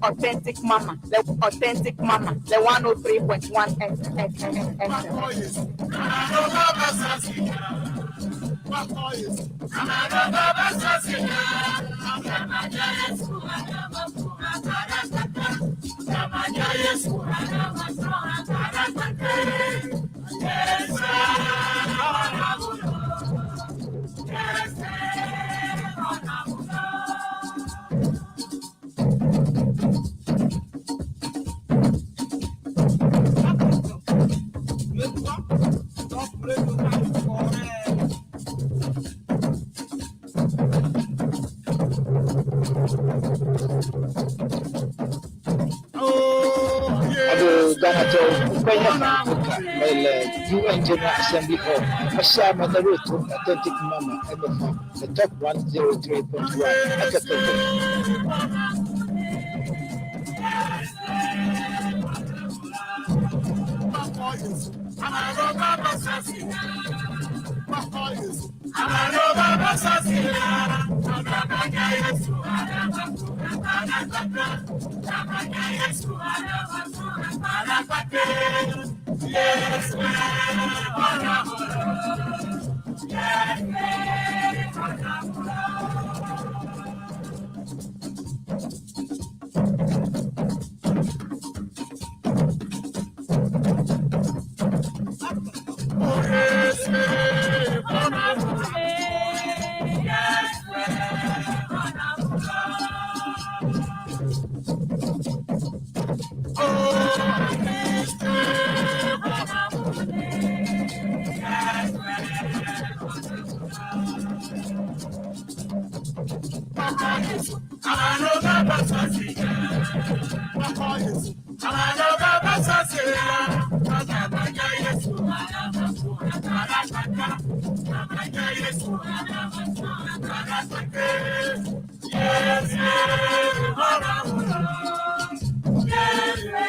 Authentic Mama, the Authentic Mama, the 103.1 F F F F. Ado Ghana tɔ kpɛnyɛ fankoka mɛlɛ UN General Assembly Hall ɔhyɛ amanaro to Authentic Mama ɛmɛfa the top 103.1 akɛkɛkɛ.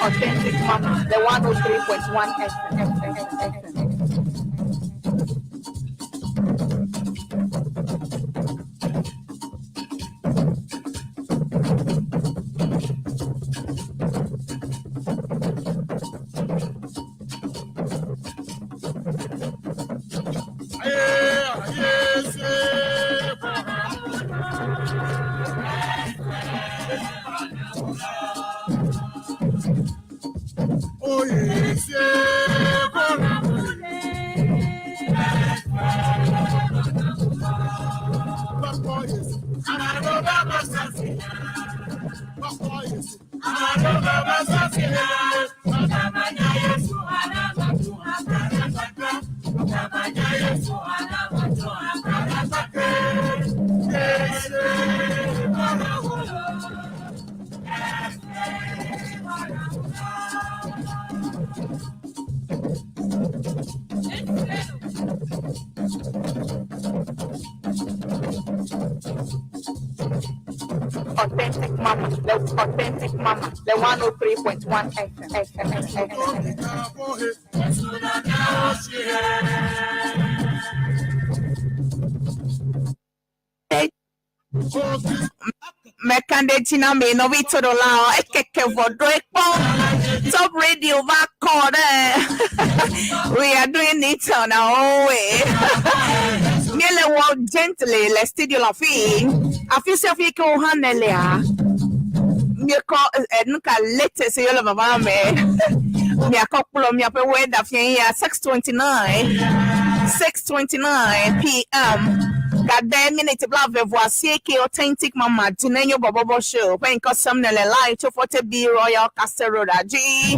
Authentic Mama, the 103.1 FM. FM. Authentic Mama, the Authentic Mama, the 103.1 FM. FM. FM. Mekande tina me no vi todo la ekeke vodo ekpon top radio va kore. We are doing it on our own way. Miele walk gently le studio la fi. Afi se fi ko hanele a. Mi ko nuka latest yo le baba me. Mi akọkpụlọ mi ape weather fi ya 6:29 6:29 p.m. Goddamn minute bla ve voici qui authentic mama Dinenyo Bobobo show. When custom nele live 240 B Royal Castle Road G.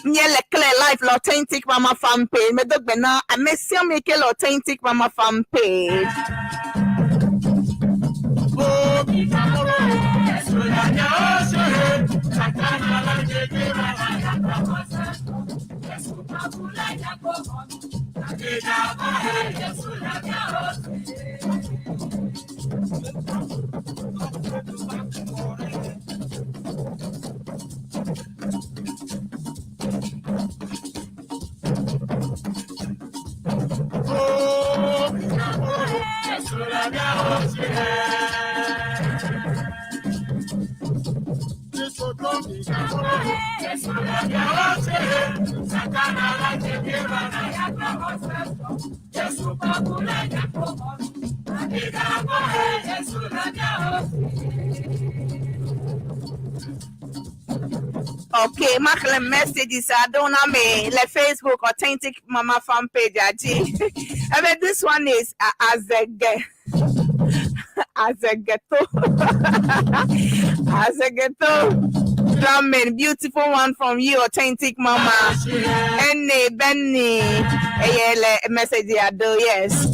Miele Claire Live l'authentic mama fan page. Me dog bena amesia me ke l'authentic mama fan page. Okay, Macklin messages I don't know me. Le Facebook Authentic Mama fan page. Aji. I mean, this one is Azege. Azegeto. Azegeto. Drumming, beautiful one from you, Authentic Mama. Enne Benny. Eyele message I do, yes.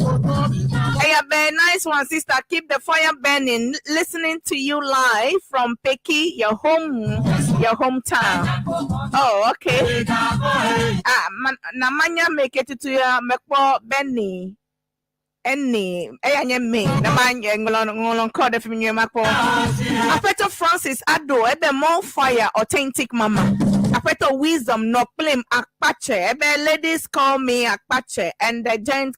Hey, Ben, nice one, sister. Keep the fire burning. Listening to you live from Peki, your home, your hometown. Oh, okay. Ah, man, na manya make it to ya mekpo Benny. Any, eh, anye me. Na manya ngolon ngolon call the film makpo. Apeto Francis Ado, ebe more fire, authentic mama. Apeto Wisdom Nokplim Akpache. Ebe ladies call me Akpache and the gent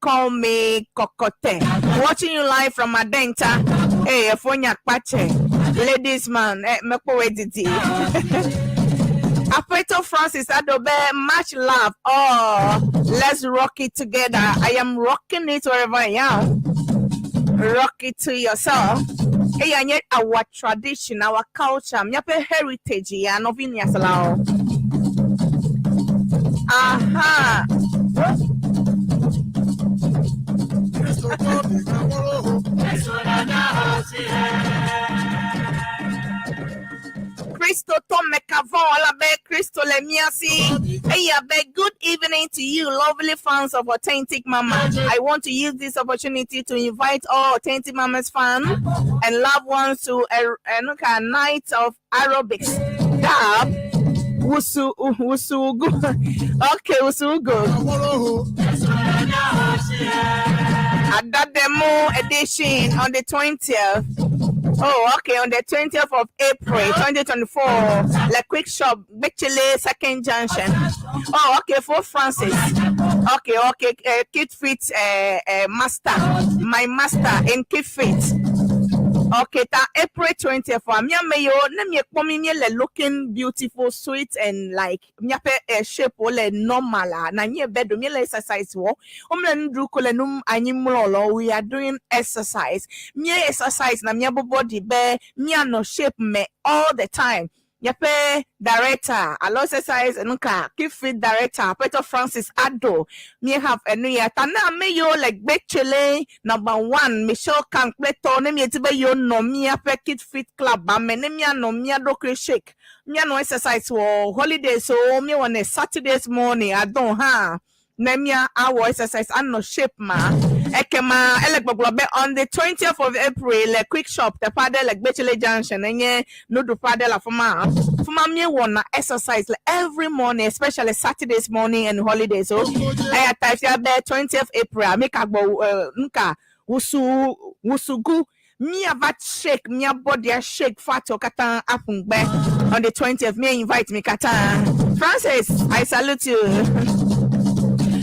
call me Kokote. Watching you live from Adenta. Hey, Efonya Akpache. Ladies man, eh, mekpo didi. Apeto Francis Adobe, much love. Oh, let's rock it together. I am rocking it wherever I am. Rock it to yourself. Hey, and yet our tradition, our culture, miape heritage, ya novini asalao. Aha. Christo Tom Mekavon, Olabe Christo Lemiasi. Hey, Abe, good evening to you, lovely fans of Authentic Mama. I want to use this opportunity to invite all Authentic Mama's fans and loved ones to a night of aerobics. Dab. Wusu, wusu, okay, wusu, go. Adademo edition on the 20th. Oh, okay, on the 20th of April, 2024, Le Quick Shop, Bechele Second Junction. Oh, okay, for Francis. Okay, okay, Kid Fit Master, my master in Kid Fit. Okay, ta April 20th. Me me yo, na me kpomi me le looking beautiful, sweet and like me pe shape ole normal ah. Na nye bedo me le exercise wo. O me ndru ko le num anyi mlo we are doing exercise. Me exercise na me body be me no shape me all the time. Yepe director, alo exercise nka keep fit director Peter Francis Ado. Me have enu ya tana me yo like Bechele number 1 Michelle Kankleto ne me tibe yo no me ape keep fit club ba me ne me no me do shake. Me no exercise wo holiday so me on a Saturdays morning I don't ha. Ne me our exercise and no shape ma. Ekema ele be on the 20th of April le quick shop the paddle like Bechele Junction enye no do paddle la fuma fuma me wanna exercise like every morning, especially Saturdays morning and holidays. So I type ya be 20th April make agbo nka wusu wusugu me have shake me body a shake fat kata afungbe on the 20th me invite me kata Francis, I salute you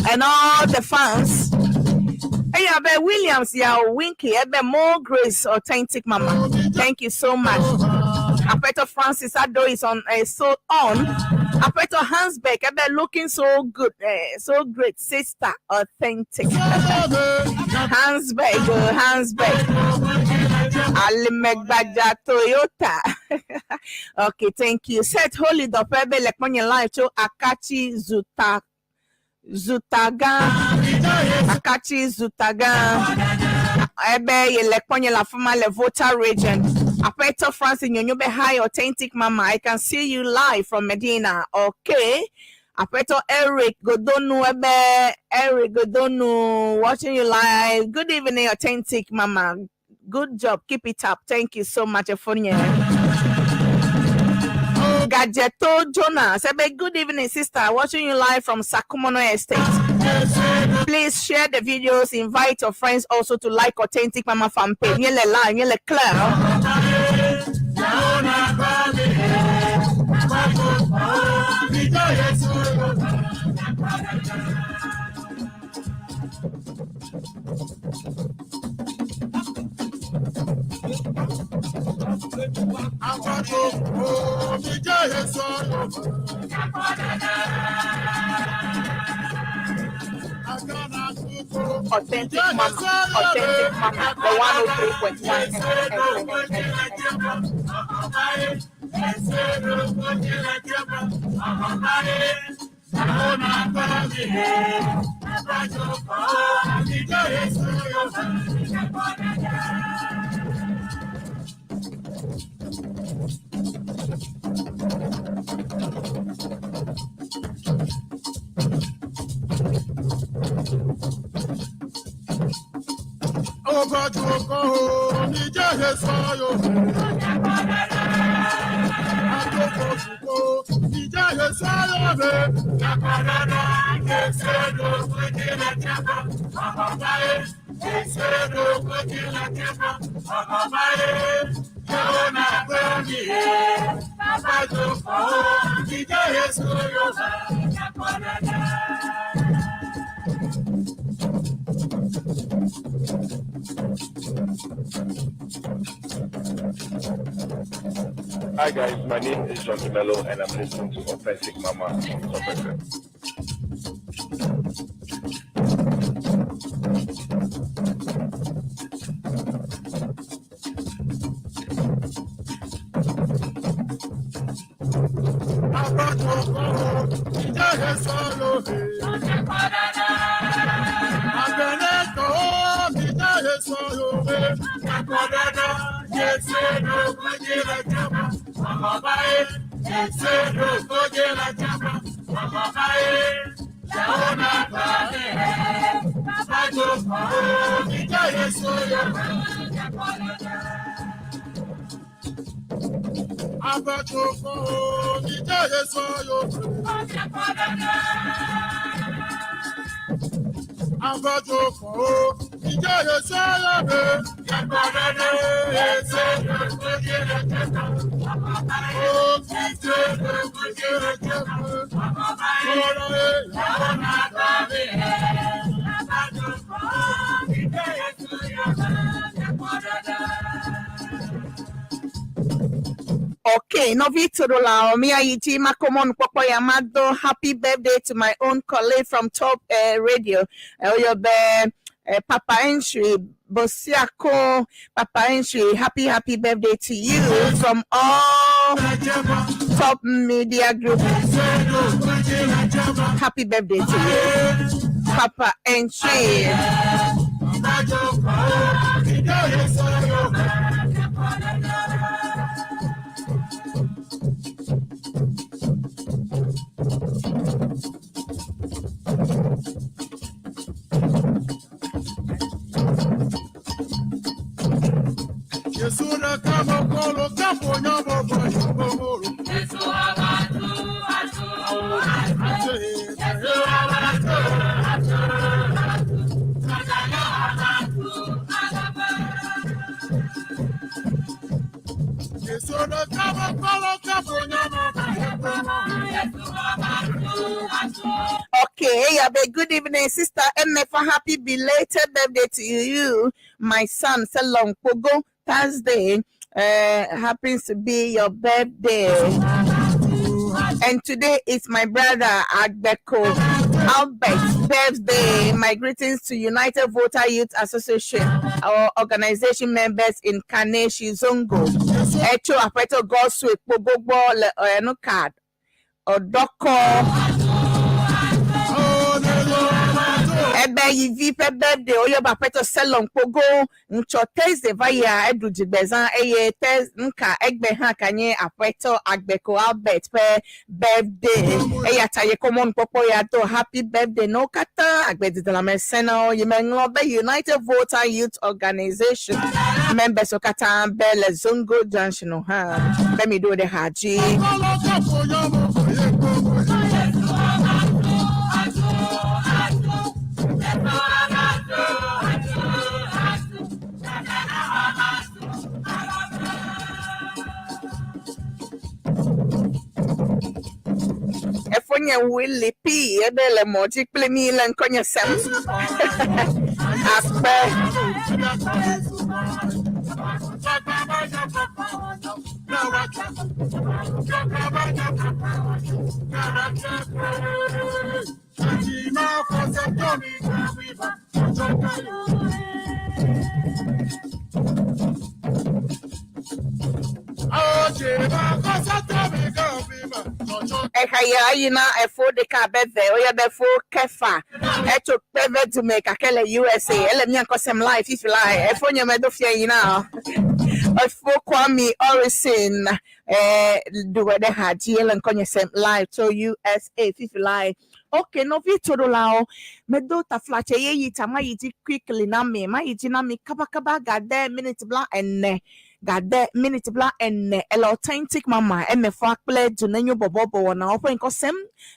and all the fans. Hey, Abe Williams, yeah, Winky, Abe more grace, authentic mama. Thank you so much. Apeto Francis Ado is on, so on. Apeto Hansbeck, Abe looking so good, so great, sister, authentic. Hansbeck, Hansbeck. Alimegbaja Toyota. Okay, thank you. Set holy the Abe like money life to Akachi Zuta. Zutaga Akachi Zutaga Ebe yele la fuma le Volta region. Apeto Francis Nyonyobe, hi authentic mama. I can see you live from Medina. Okay. Apeto Eric Godonu Ebe Eric Godonu watching you live. Good evening, authentic mama. Good job. Keep it up. Thank you so much, Efonye. Gadgeto Jonas, Ebe, good evening, sister. Watching you live from Sakumono Estate. Please share the videos. Invite your friends also to like Authentic Mama fan page. Nyele la, nyele clear. Authentic Mama, Authentic Mama, the 103.1 Hi guys, my name is John Mello and I'm listening to Authentic Mama on Top FM. Okay, nɔvi Torola Omiayiji Makomon Popoyamado. Happy birthday to my own colleague from Top Radio. Oyobe Papa Entry Bosiako. Papa Entry, happy, happy birthday to you from all Top Media Group. Happy birthday to you, Papa Entry. Okay, Yabe, good evening, Sister Emefa. Happy belated birthday to you, my son, Selong Pogo. Thursday happens to be your birthday. And today is my brother Agbeko Albert's birthday. My greetings to United Voter Youth Association, our organization members in Kaneshi Zongo. Echo Apeto Goswe Pogogbo Le Card Odoko. Ebe yivi ƒe birthday woyɔ be aƒetɔ Selon Kpogo ŋtsɔ Thursday va yia eɖu dzigbezã eye nka egbe hã ka nye aƒetɔ Agbeko Albert ƒe birthday eya ta ye kɔ mɔnukpɔkpɔ ya do happy birthday na wo katã agbedidelame na wo yi meŋlɔ be United Voter Youth Organization members wo katã be le Zongo Junction hã be mi ɖo ɖe ha dzi. Efonye Willy P ebe le mɔ dzi kple mi le ŋkɔnye sem. Akpe. Exa ya yina efo ɖeka abe ve woyɔ be fo kefa etso kpe dume gake le USA ele mía ŋkɔ sem live fifi la efo nye me do fia yina efo Kwame Orison ɖuwɔ ɖe ha dzi ele ŋkɔ nye sem live tso USA fifi la. Okay, nɔvi toɖolawo medo taflatse ye yi ta ma yi dzi quickly na mi ma yi dzi na mi kabakaba gade minute 40. Gade miniti bla ene ele Authentic Mama emefa kple Dunenyo bɔbɔbɔ wɔnawo ƒe ŋkɔ sem.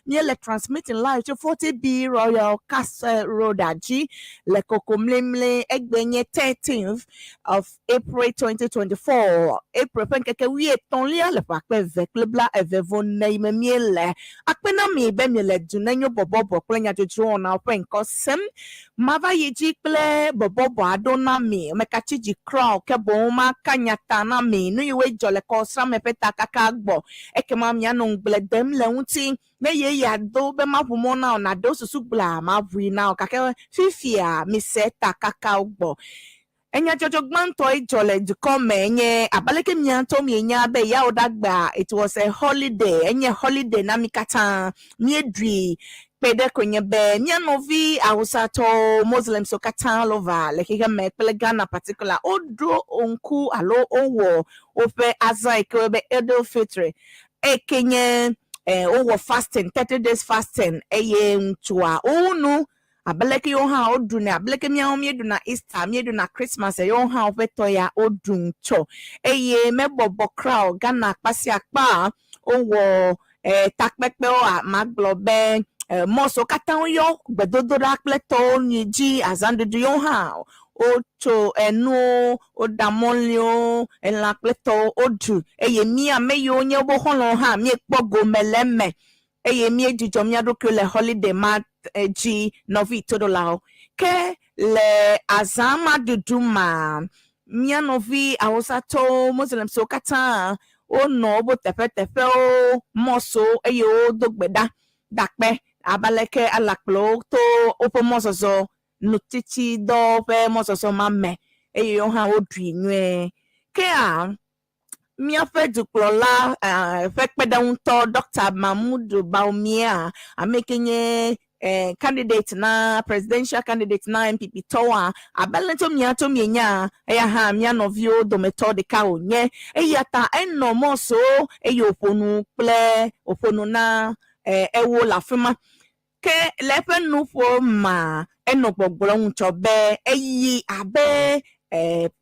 Míele transmitting live tso 40B Royal Castle Road dzi le Kokomlemle. Egbe nye 13th of April 2024. April ƒe ŋkeke wuietɔ̃lia le ƒe akpe eve kple bla eve vɔ ene yi me míele. Akpe na mi be miele Dunenyo bɔbɔbɔ kple nyadzodzro wɔnawo ƒe ŋkɔ sem. Mava yi dzi kple bɔbɔbɔ aɖewo na mi. Mekatsi dzi kura o ke boŋ maka nya ta na mi. Nu yiwoe dzɔ le kɔsrame ƒe takaka gbɔ. Ekema mianɔ ŋugble dem le ŋuti. Ne yeyea do be maʋu mɔ na wò nàɖo susu gblɔa, maʋui na wò. Gake fifia mise takakawo gbɔ. Enyadzɔdzɔ gbãtɔe dzɔ le dukɔ me nye abe aleke mia ŋutɔ mienya be Yawoɖagbea it was a holiday, enye holiday na mi katã. Míeɖui kpe ɖe koe nye be mía nɔvi Awusatɔwo, Muslimswo katã all over le xexe me kple Ghana particular woɖo ŋku alo wowɔ woƒe azã yi ke woyɔ be Eid-el-Fitr eke nye wowɔ fasting, 30 days fasting eye ŋutsua wowu nu abe leke yewo hã woɖunɛ abe leke míawo míeɖuna Easter, míeɖuna Christmas yewo hã woƒe tɔ ya woɖu ŋutsɔ eye mebɔbɔ kura o. Ghana akpa sia akpa wowɔ takpekpewo magblɔ be mosquewo katã woyɔ gbedodoɖa kple tɔwo nyui dzi azãɖuɖu yewo hã wotso enuwo woɖa mɔliwo elã kple tɔwo woɖu eye mí ame yiwo nye woƒe xɔlɔ̃wo hã míekpɔ gome le eme eye míedzudzɔ mía ɖokuiwo le holiday ma dzi nɔvi toɖolawo. Ke le azã ma ɖuɖu ma mía nɔvi Awusatɔwo, Muslimswo katã wonɔ woƒe teƒeteƒewo, mosquewo eye wodo gbe ɖa dakpe abe aleke Allah kplɔ wo to woƒe mɔzɔzɔ nutsitsidɔ ƒe mɔzɔzɔ ma me eye yewo hã woɖui nyuie. Kea míaƒe dukplɔla ƒe kpeɖeŋutɔ Dr. Mahmoud Bawumia, ame ke nye candidate na presidential candidate na NPP tɔwoa, abe ale tso mia tso mienya eya hã mía nɔviwo dometɔ ɖeka wònye. Eya ta enɔ mosquewo eye wòƒo nu kple wòƒo nu na ewo le afi ma. Ke le eƒe nuƒo ma enɔ gbɔgblɔm ŋutsɔ be eyi abe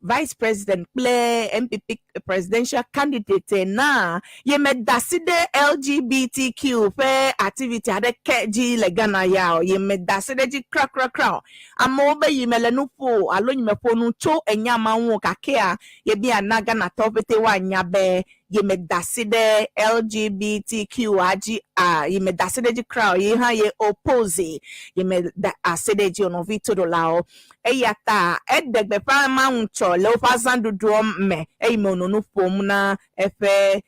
vice president kple NPP presidential candidate ena yemeda asi ɖe LGBTQ ƒe activity aɖeke dzi le Ghana ya o. Yemeda asi ɖe edzi krakrakra o. Amewo be yi mele nu ƒo alo yi meƒo nu tso enya ma ŋu o gakea yebia na Ghanatɔwo ƒete woanya be yemeda asi ɖe LGBTQ dzi a yemeda asi ɖe edzi kura o. Ye hã ye oppose yemeda asi ɖe edzi o nɔvi toɖolawo. Eya ta eɖe gbeƒã ma ŋutsɔ le woƒe azãɖuɖuɔ me eye me wònɔ nu ƒom na eƒe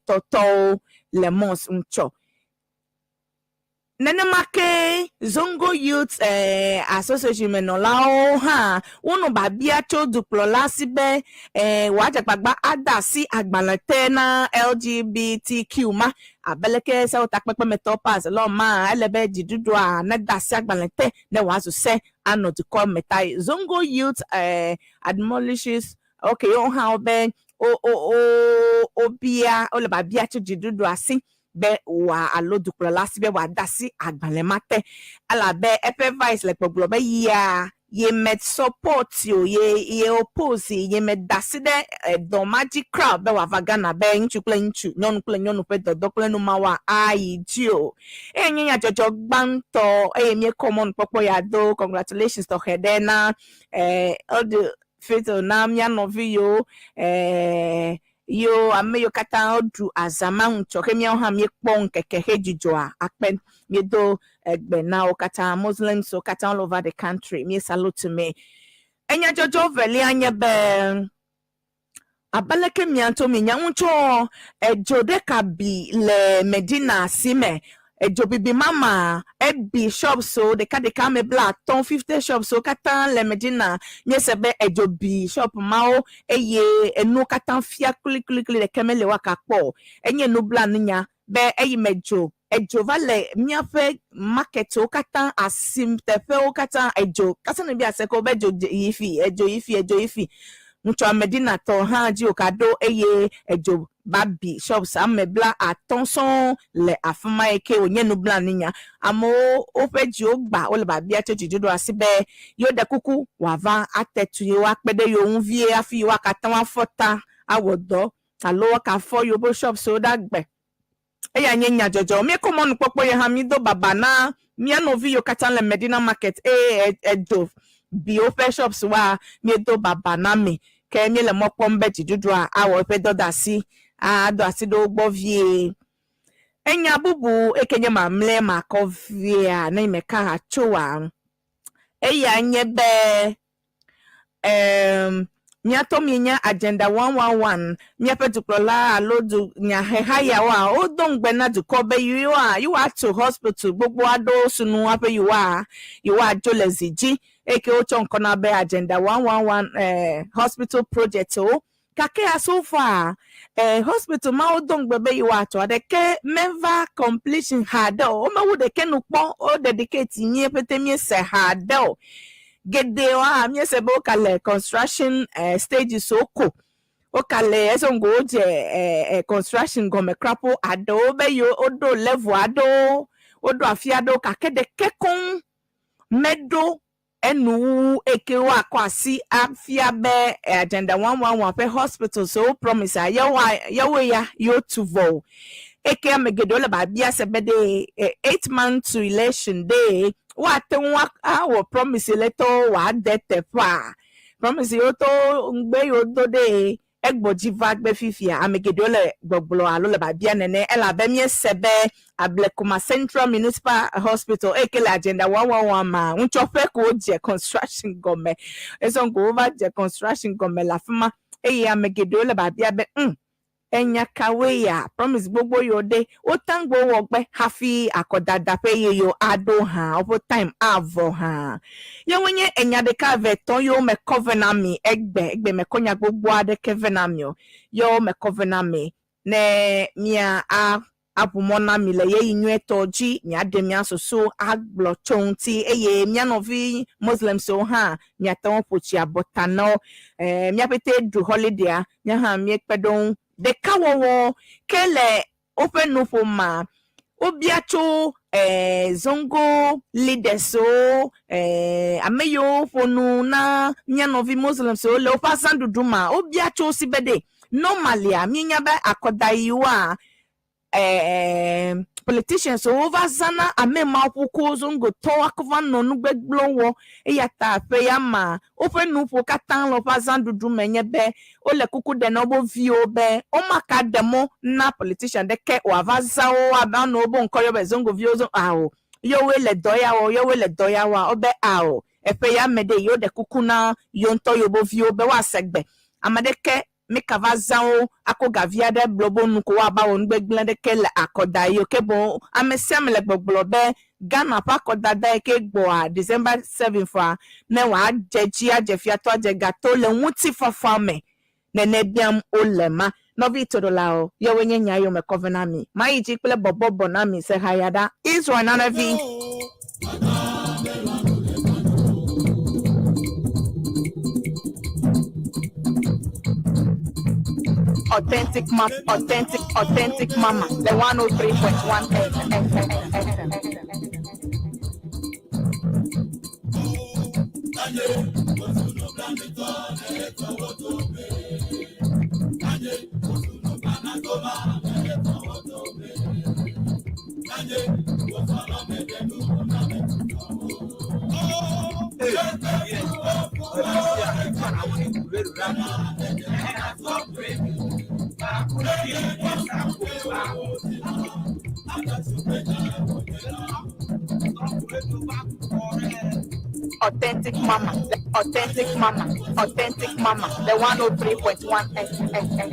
tɔtɔwo le mosque ŋutsɔ. Nenema ke Zongo Youth Association menɔlawo hã wonɔ babia tso dukplɔla si be wòadze agbagba ada asi agbalẽ te na LGBTQ ma abe leke sewɔtakpekpemetɔwo pass law ma ele be dziɖuɖua neda asi agbalẽ te ne wòazu se anɔ dukɔ me ta Zongo Youth admonishes okay yewo hã wobe wo wo wo wobia wole babia tso dziɖuɖua si be wòa alo dukplɔla si be wòada asi agbalẽ ma te elabe eƒe vice le gbɔgblɔ be yia ye me support o ye ye oppose ye me da asi ɖe edɔ ma dzi kura be wòava Ghana be ŋutsu kple ŋutsu nyɔnu kple nyɔnu ƒe dɔdɔ kple nu mawoa ayi dzi o. Eye nye nyadzɔdzɔ gbãtɔ eye míekɔ mɔnukpɔkpɔ ya do congratulations tɔxɛ ɖe na Eid Fitr na mía nɔvi yiwo yiwo ame yiwo katã woɖu azã ma ŋutsɔ ke míawo hã míekpɔ ŋkeke he dzidzɔa akpe míedo egbe na wo katã Muslims wo katã all over the country mí salute mi. Enyadzɔdzɔ velia nye be abe leke mia ŋutɔ mienya ŋutsɔ edzo ɖeka bi le Medina si me edzobibi mama ebi shops wo ɖekaɖeka ame bla atɔ̃ 50 shops wo katã le Medina míese be edzo bi shop mawo eye enuwo katã fia klikulikuli ɖeke mele woakakpɔ o. Enye nublanunya be eyi me dzo edzo va le míaƒe marketwo katã asimteƒewo katã edzo kasa ne bi ase ko be edzo yi fi edzo yi fi edzo yi fi ŋutsua Medina tɔ hã dzi wòka ɖo eye edzo ba bi shops ame bla atɔ̃ sɔŋ le afi ma yi ke wònye nublanuinya. Amewo woƒe dziwo gba wole babia tso dziɖuɖua si be yewo ɖe kuku wòava ate tu yewo akpe ɖe yewo ŋu vie hafi yewoakate ŋu afɔ ta awɔ dɔ alo woakafɔ yewoƒe shops wo ɖe agbe. Eya nye nyadzɔdzɔ. Míekɔ mɔnukpɔkpɔ ya hã mído baba na mía nɔvi yiwo katã le Medina Market eye edzo bi woƒe shops woa, míedo baba na mi. Ke míele mɔ kpɔm be dziɖuɖua awɔ eƒe dɔdeasi ado asi ɖe wo gbɔ vie. Enya bubu eke nye mamlɛ makɔ viea ne meka ha tsoa, eya nye be um, míatɔ mienya Agenda 111, míaƒe dukplɔla alo du nyaheha yawoa, wodo ŋugbe na dukɔ be yewoa yewoatu hospital gbogbo aɖewo sunu aƒe yewoa yewoadzo le zi dzi eye ke wotsɔ ŋkɔ na be Agenda 111 hospital project wo. Gake so far, hospital mawo do ŋugbe be yewoatu aɖeke meva completion haɖe o. Womewu ɖeke nu kpɔ wo dedicate mía ƒete míese haɖe o. Geɖewoa, míese be woka le construction stages wo ko. Woka le ezo ŋgo wodze construction gɔme krapo aɖewo be yewo woɖo level aɖewo, woɖo afi aɖewo gake ɖeke koŋ meɖo enuwuwu eke woakɔ asi afia be Agenda 111 ƒe hospitals wo promise a yewoa yewoe ya yewotu vɔ o. Eke ame geɖewo le babia se be ɖe 8 months to election ɖe woate ŋu awɔ promise le tɔwo wòade teƒea. Promise yiwo tɔwo ŋugbe yiwo do ɖe egbɔ dzi va gbe fifia ame geɖewo le gbɔgblɔ alo le babia nene elabe míese be Ablekuma Central Municipal Hospital eye ke le Agenda 111 ma ŋutsɔƒe ko wodze construction gɔme. Ezɔ ko wova dze construction gɔme le afi ma eye ame geɖewo le babia be enya kawoe ya promise gbogbo yiwo ɖe wotangbo wɔ gbe hafi akɔdada ƒe yeyewo aɖo hã woƒe time avɔ hã. Yewoe nye enya ɖeka eve etɔ̃ yiwo mekɔ vɛ na mi egbe egbe mekɔ nya gbogbo aɖeke vɛ na mi o. Yewo mekɔ vɛ na mi ne mia a aʋu mɔ na mi le ɣeyiɣi nyuietɔ dzi miaɖe mia susu agblɔ tso ŋuti eye mía nɔvi Muslimswo hã miate ŋu ƒo tsi abɔta na wo. Míaƒete ɖu holiday-a, mía hã míekpe ɖe wo ŋu. Ɖekawɔwɔ ke le woƒe nuƒoma, wobia tso Zongo leaders-wo, ame yiwo ƒo nu na mía nɔvi Muslims-wo le woƒe azãɖuɖu ma, wobia tso wo si be ɖe normalia míenya be akɔdayiwoa politicians wova zãna ame mawo ƒu Zongotɔwo akɔ va nɔ nu gbegblẽwo wɔ eya ta ƒe ya ma woƒe nuƒo katã le woƒe azãɖuɖu me nye be wole kuku ɖe na woƒe viwo be womaka ɖe mɔ na politician ɖeke wòava zã wo abe anɔ wobe ŋkɔ yɔ be Zongoviwo zo ao yewoe le dɔ ya wɔ yewoe le dɔ ya wɔa wobe ao eƒe ya me ɖe yewo ɖe kuku na yewo ŋutɔ yewo viwo be woase gbe ame ɖeke mika va zã wo akɔ gavi aɖe gblɔ bo nu ko woava wɔ nu gbegblẽ ɖeke le akɔda yi o ke boŋ ame sia ame le gbɔgblɔ be Ghana ƒe akɔdada yi ke gbɔa December 7 fa ne wòadze dzi adze fiatɔ adze gato le ŋutifafa me nene biam wole ma. Nɔvi toɖolawo, yewoe nye nya yiwo mekɔ vɛ na mi. Mayi dzi kple bɔbɔbɔ na mi se haya ɖa. Israel nanavi. Authentic mama, authentic, authentic mama. The 103.1 FM. Authentic mama, authentic mama, authentic mama. The 103.1 FM.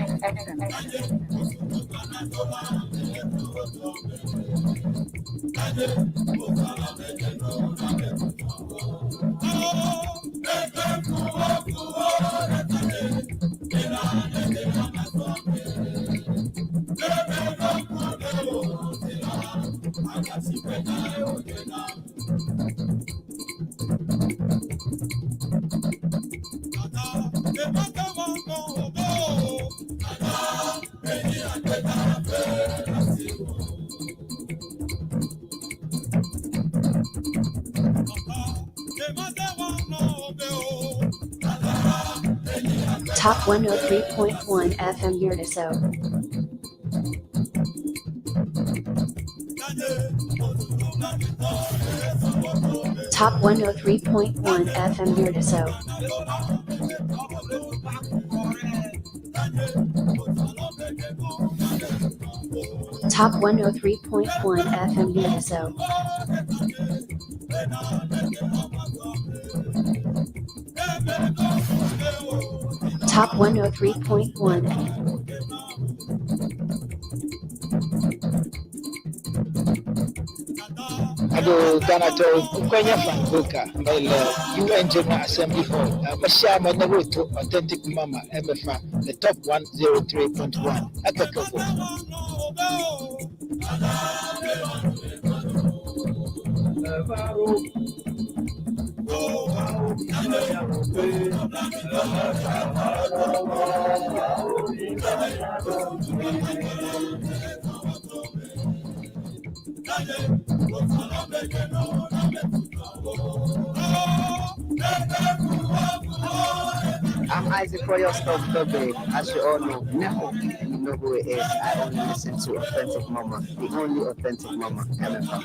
Top 103.1 FM Yurdiso. Top 103.1 FM Yurdiso. Top 103.1 FM Yurdiso. Top 103.1. Ado Ghana tɔ Nkwanya Francoka le UN General Assembly Hall. Mesia ame ne woto Authentic Mama MFA le Top 103.1 ekeke vɔ. I'm Isaac Royal Stop Tobe. As you all know, Neho, you know who it is. I only listen to Authentic Mama, the only Authentic Mama, MFA.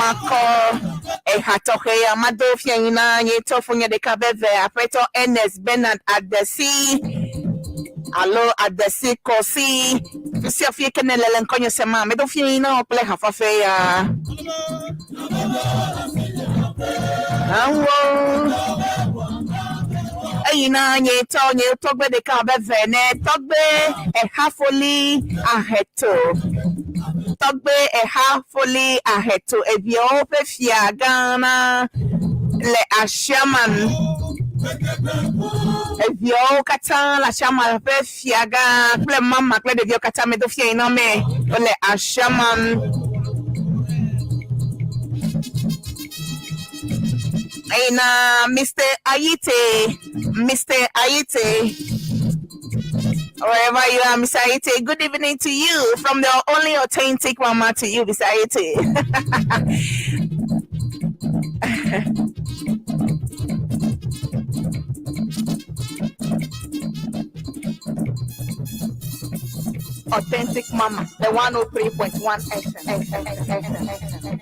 Makɔ eha tɔxɛ ya mado fia yi na nye tɔfo nye ɖeka veve aƒetɔ Ernest Bernard Adesi alo Adesi Kɔsi fisia fie ke ne le le ŋkɔnye se ma medo fia yi na wo kple hafafɛ ya. Awo eyi na nye tɔ nye tɔgbe ɖeka veve ne tɔgbe ehafoli aheto tɔgbe ehafoli aheto eviawo ƒe fia gã na le Asiaman. Eviawo katã le Asiaman ƒe fia gã kple mama kple ɖeviawo katã medo fia yi na me wole Asiaman. Eyi na Mr. Ayite, Mr. Ayite. Wherever you are, Mr. Ayite, good evening to you from the only authentic mama to you, Mr. Ayite. Authentic Mama, the 103.1 FM. FM, FM, FM.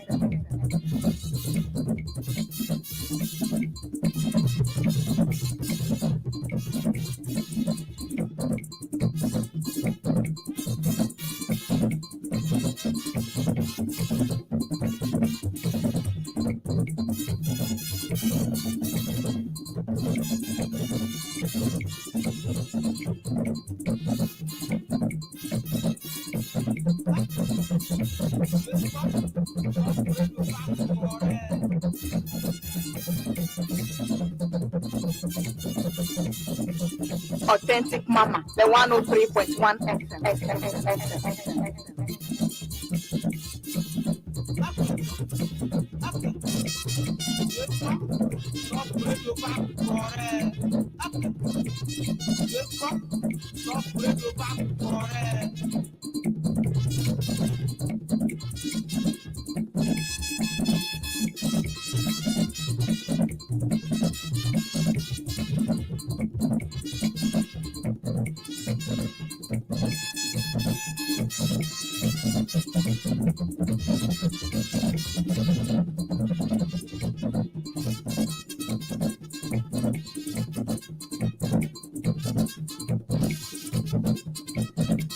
Authentic Mama, the 103.1 FM. FM, FM, FM.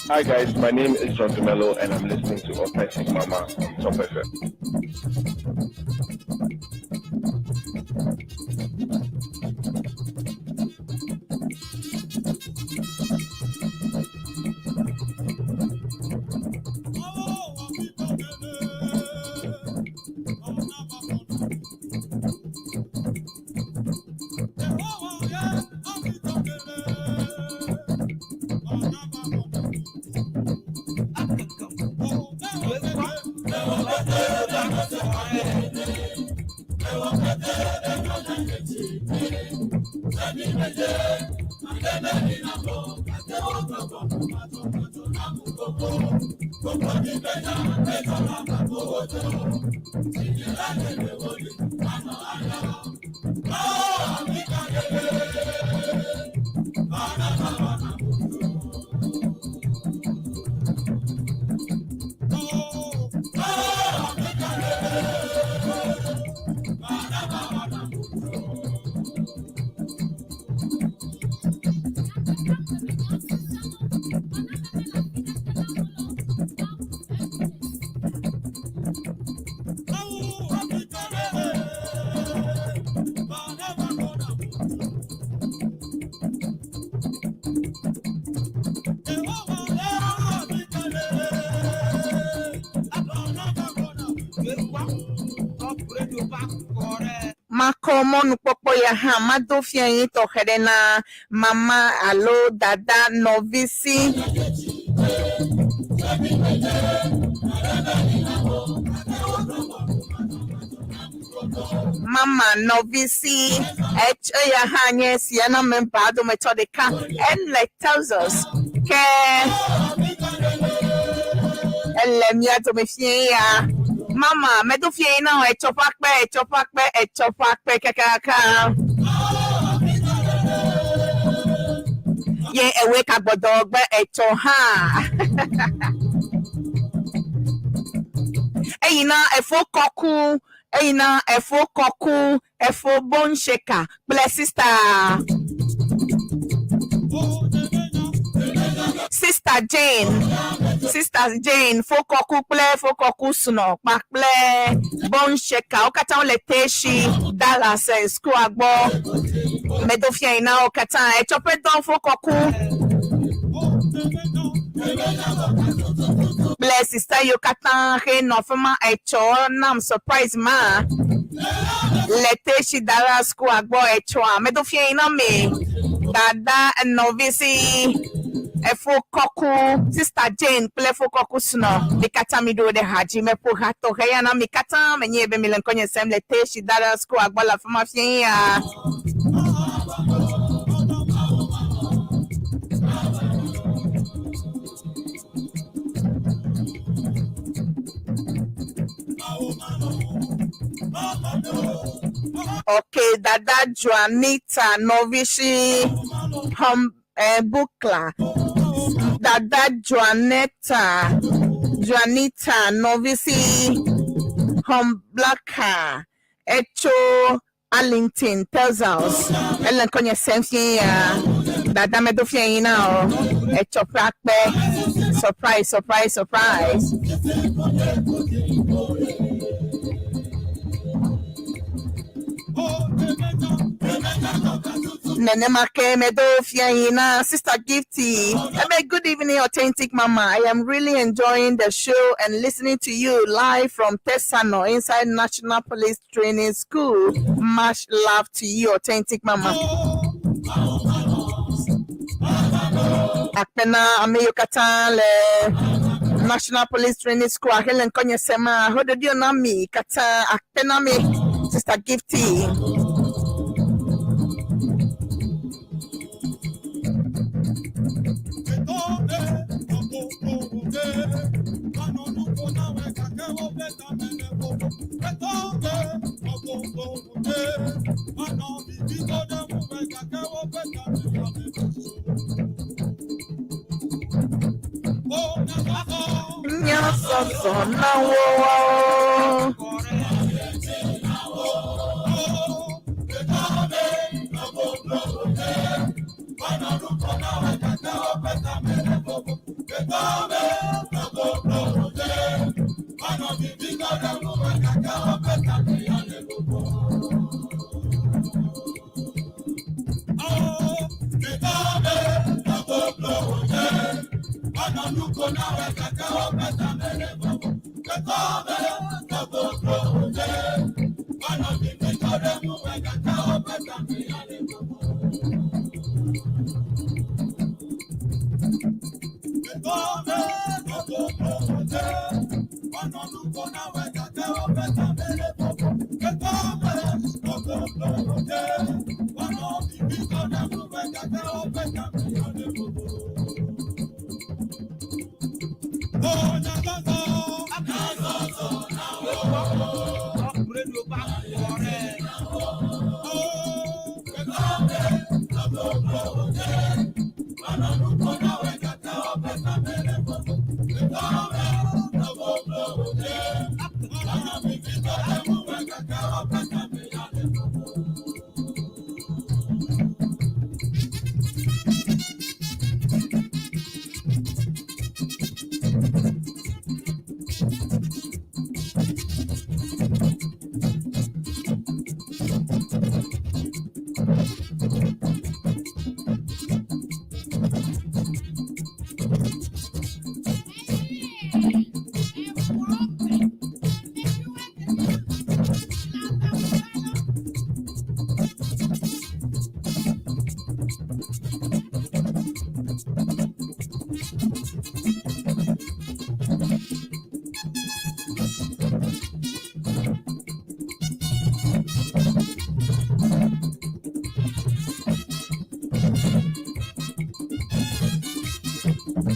Hi guys, my name is John Dumelo and I'm listening to Authentic Mama on Top FM. Makɔ mɔnukpɔkpɔ agbɔ ya hã mado fia yi tɔxɛ ɖe na mama alo dada nɔvi si. Mama nɔvi si eya hã nye Sienna member dometɔ ɖeka ele Texas ke ele mía dome fie ya. Mama medo fie na wo etsɔ ƒe akpe etsɔ ƒe akpe etsɔ ƒe akpe kakaka. Ye ewoe ka gbɔdɔ gbe etsɔ hã. Eyina efo kɔku eyina efo kɔku efo bone shaker kple sister sister Jane sister Jane fokɔku kple fokɔku srɔ̃ kpakple bone shaker wo katã wole teshi Dallas eh, school gbɔ medo fia yi na wo katã etsɔ ƒe dɔn fokɔku kple sister yiwo katã he nɔ afi ma etsɔ nam surprise ma le teshi Dallas school gbɔ etsɔa medo fia yi na me dada nɔvi si efo kɔku sister Jane kple efo kɔku srɔ̃ mi katã mi ɖo ɖe ha dzi meƒo ha tɔxɛ ya na mi katã menye be mi le ŋkɔnye sem le teshi Dallas school gbɔ le afi ma fia ya. Okay, Dada Juanita Novishi Hum Bukla. Dada Juanetta Juanita Novisi Humblaka Echo Arlington Texas. Ellen Konya Semfia. Dada Medofia you know. Echo Prakpe. Surprise, surprise, surprise. Nenema ke medo fia yi na Sister Gifty. Ebe, good evening, authentic mama. I am really enjoying the show and listening to you live from Tesano inside National Police Training School. Much love to you, authentic mama. Akpena ameyo kata le National Police Training School. Helen Konye Sema. Hododio nami kata akpena me Sister Gifty. Nyasọsọ na wo.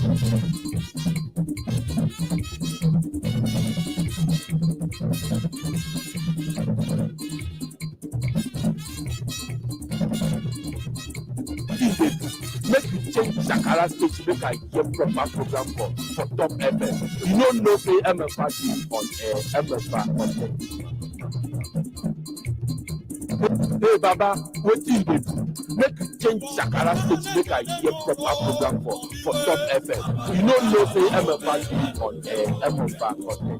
Make you change Shakara station make I hear proper program for for Top FM. You no know say MFA dey on air, MFA on air. Hey Baba, wetin you dey do? Make you change Shakara station make I hear proper program for for Top FM. You no know say MFA dey on air, MFA on air.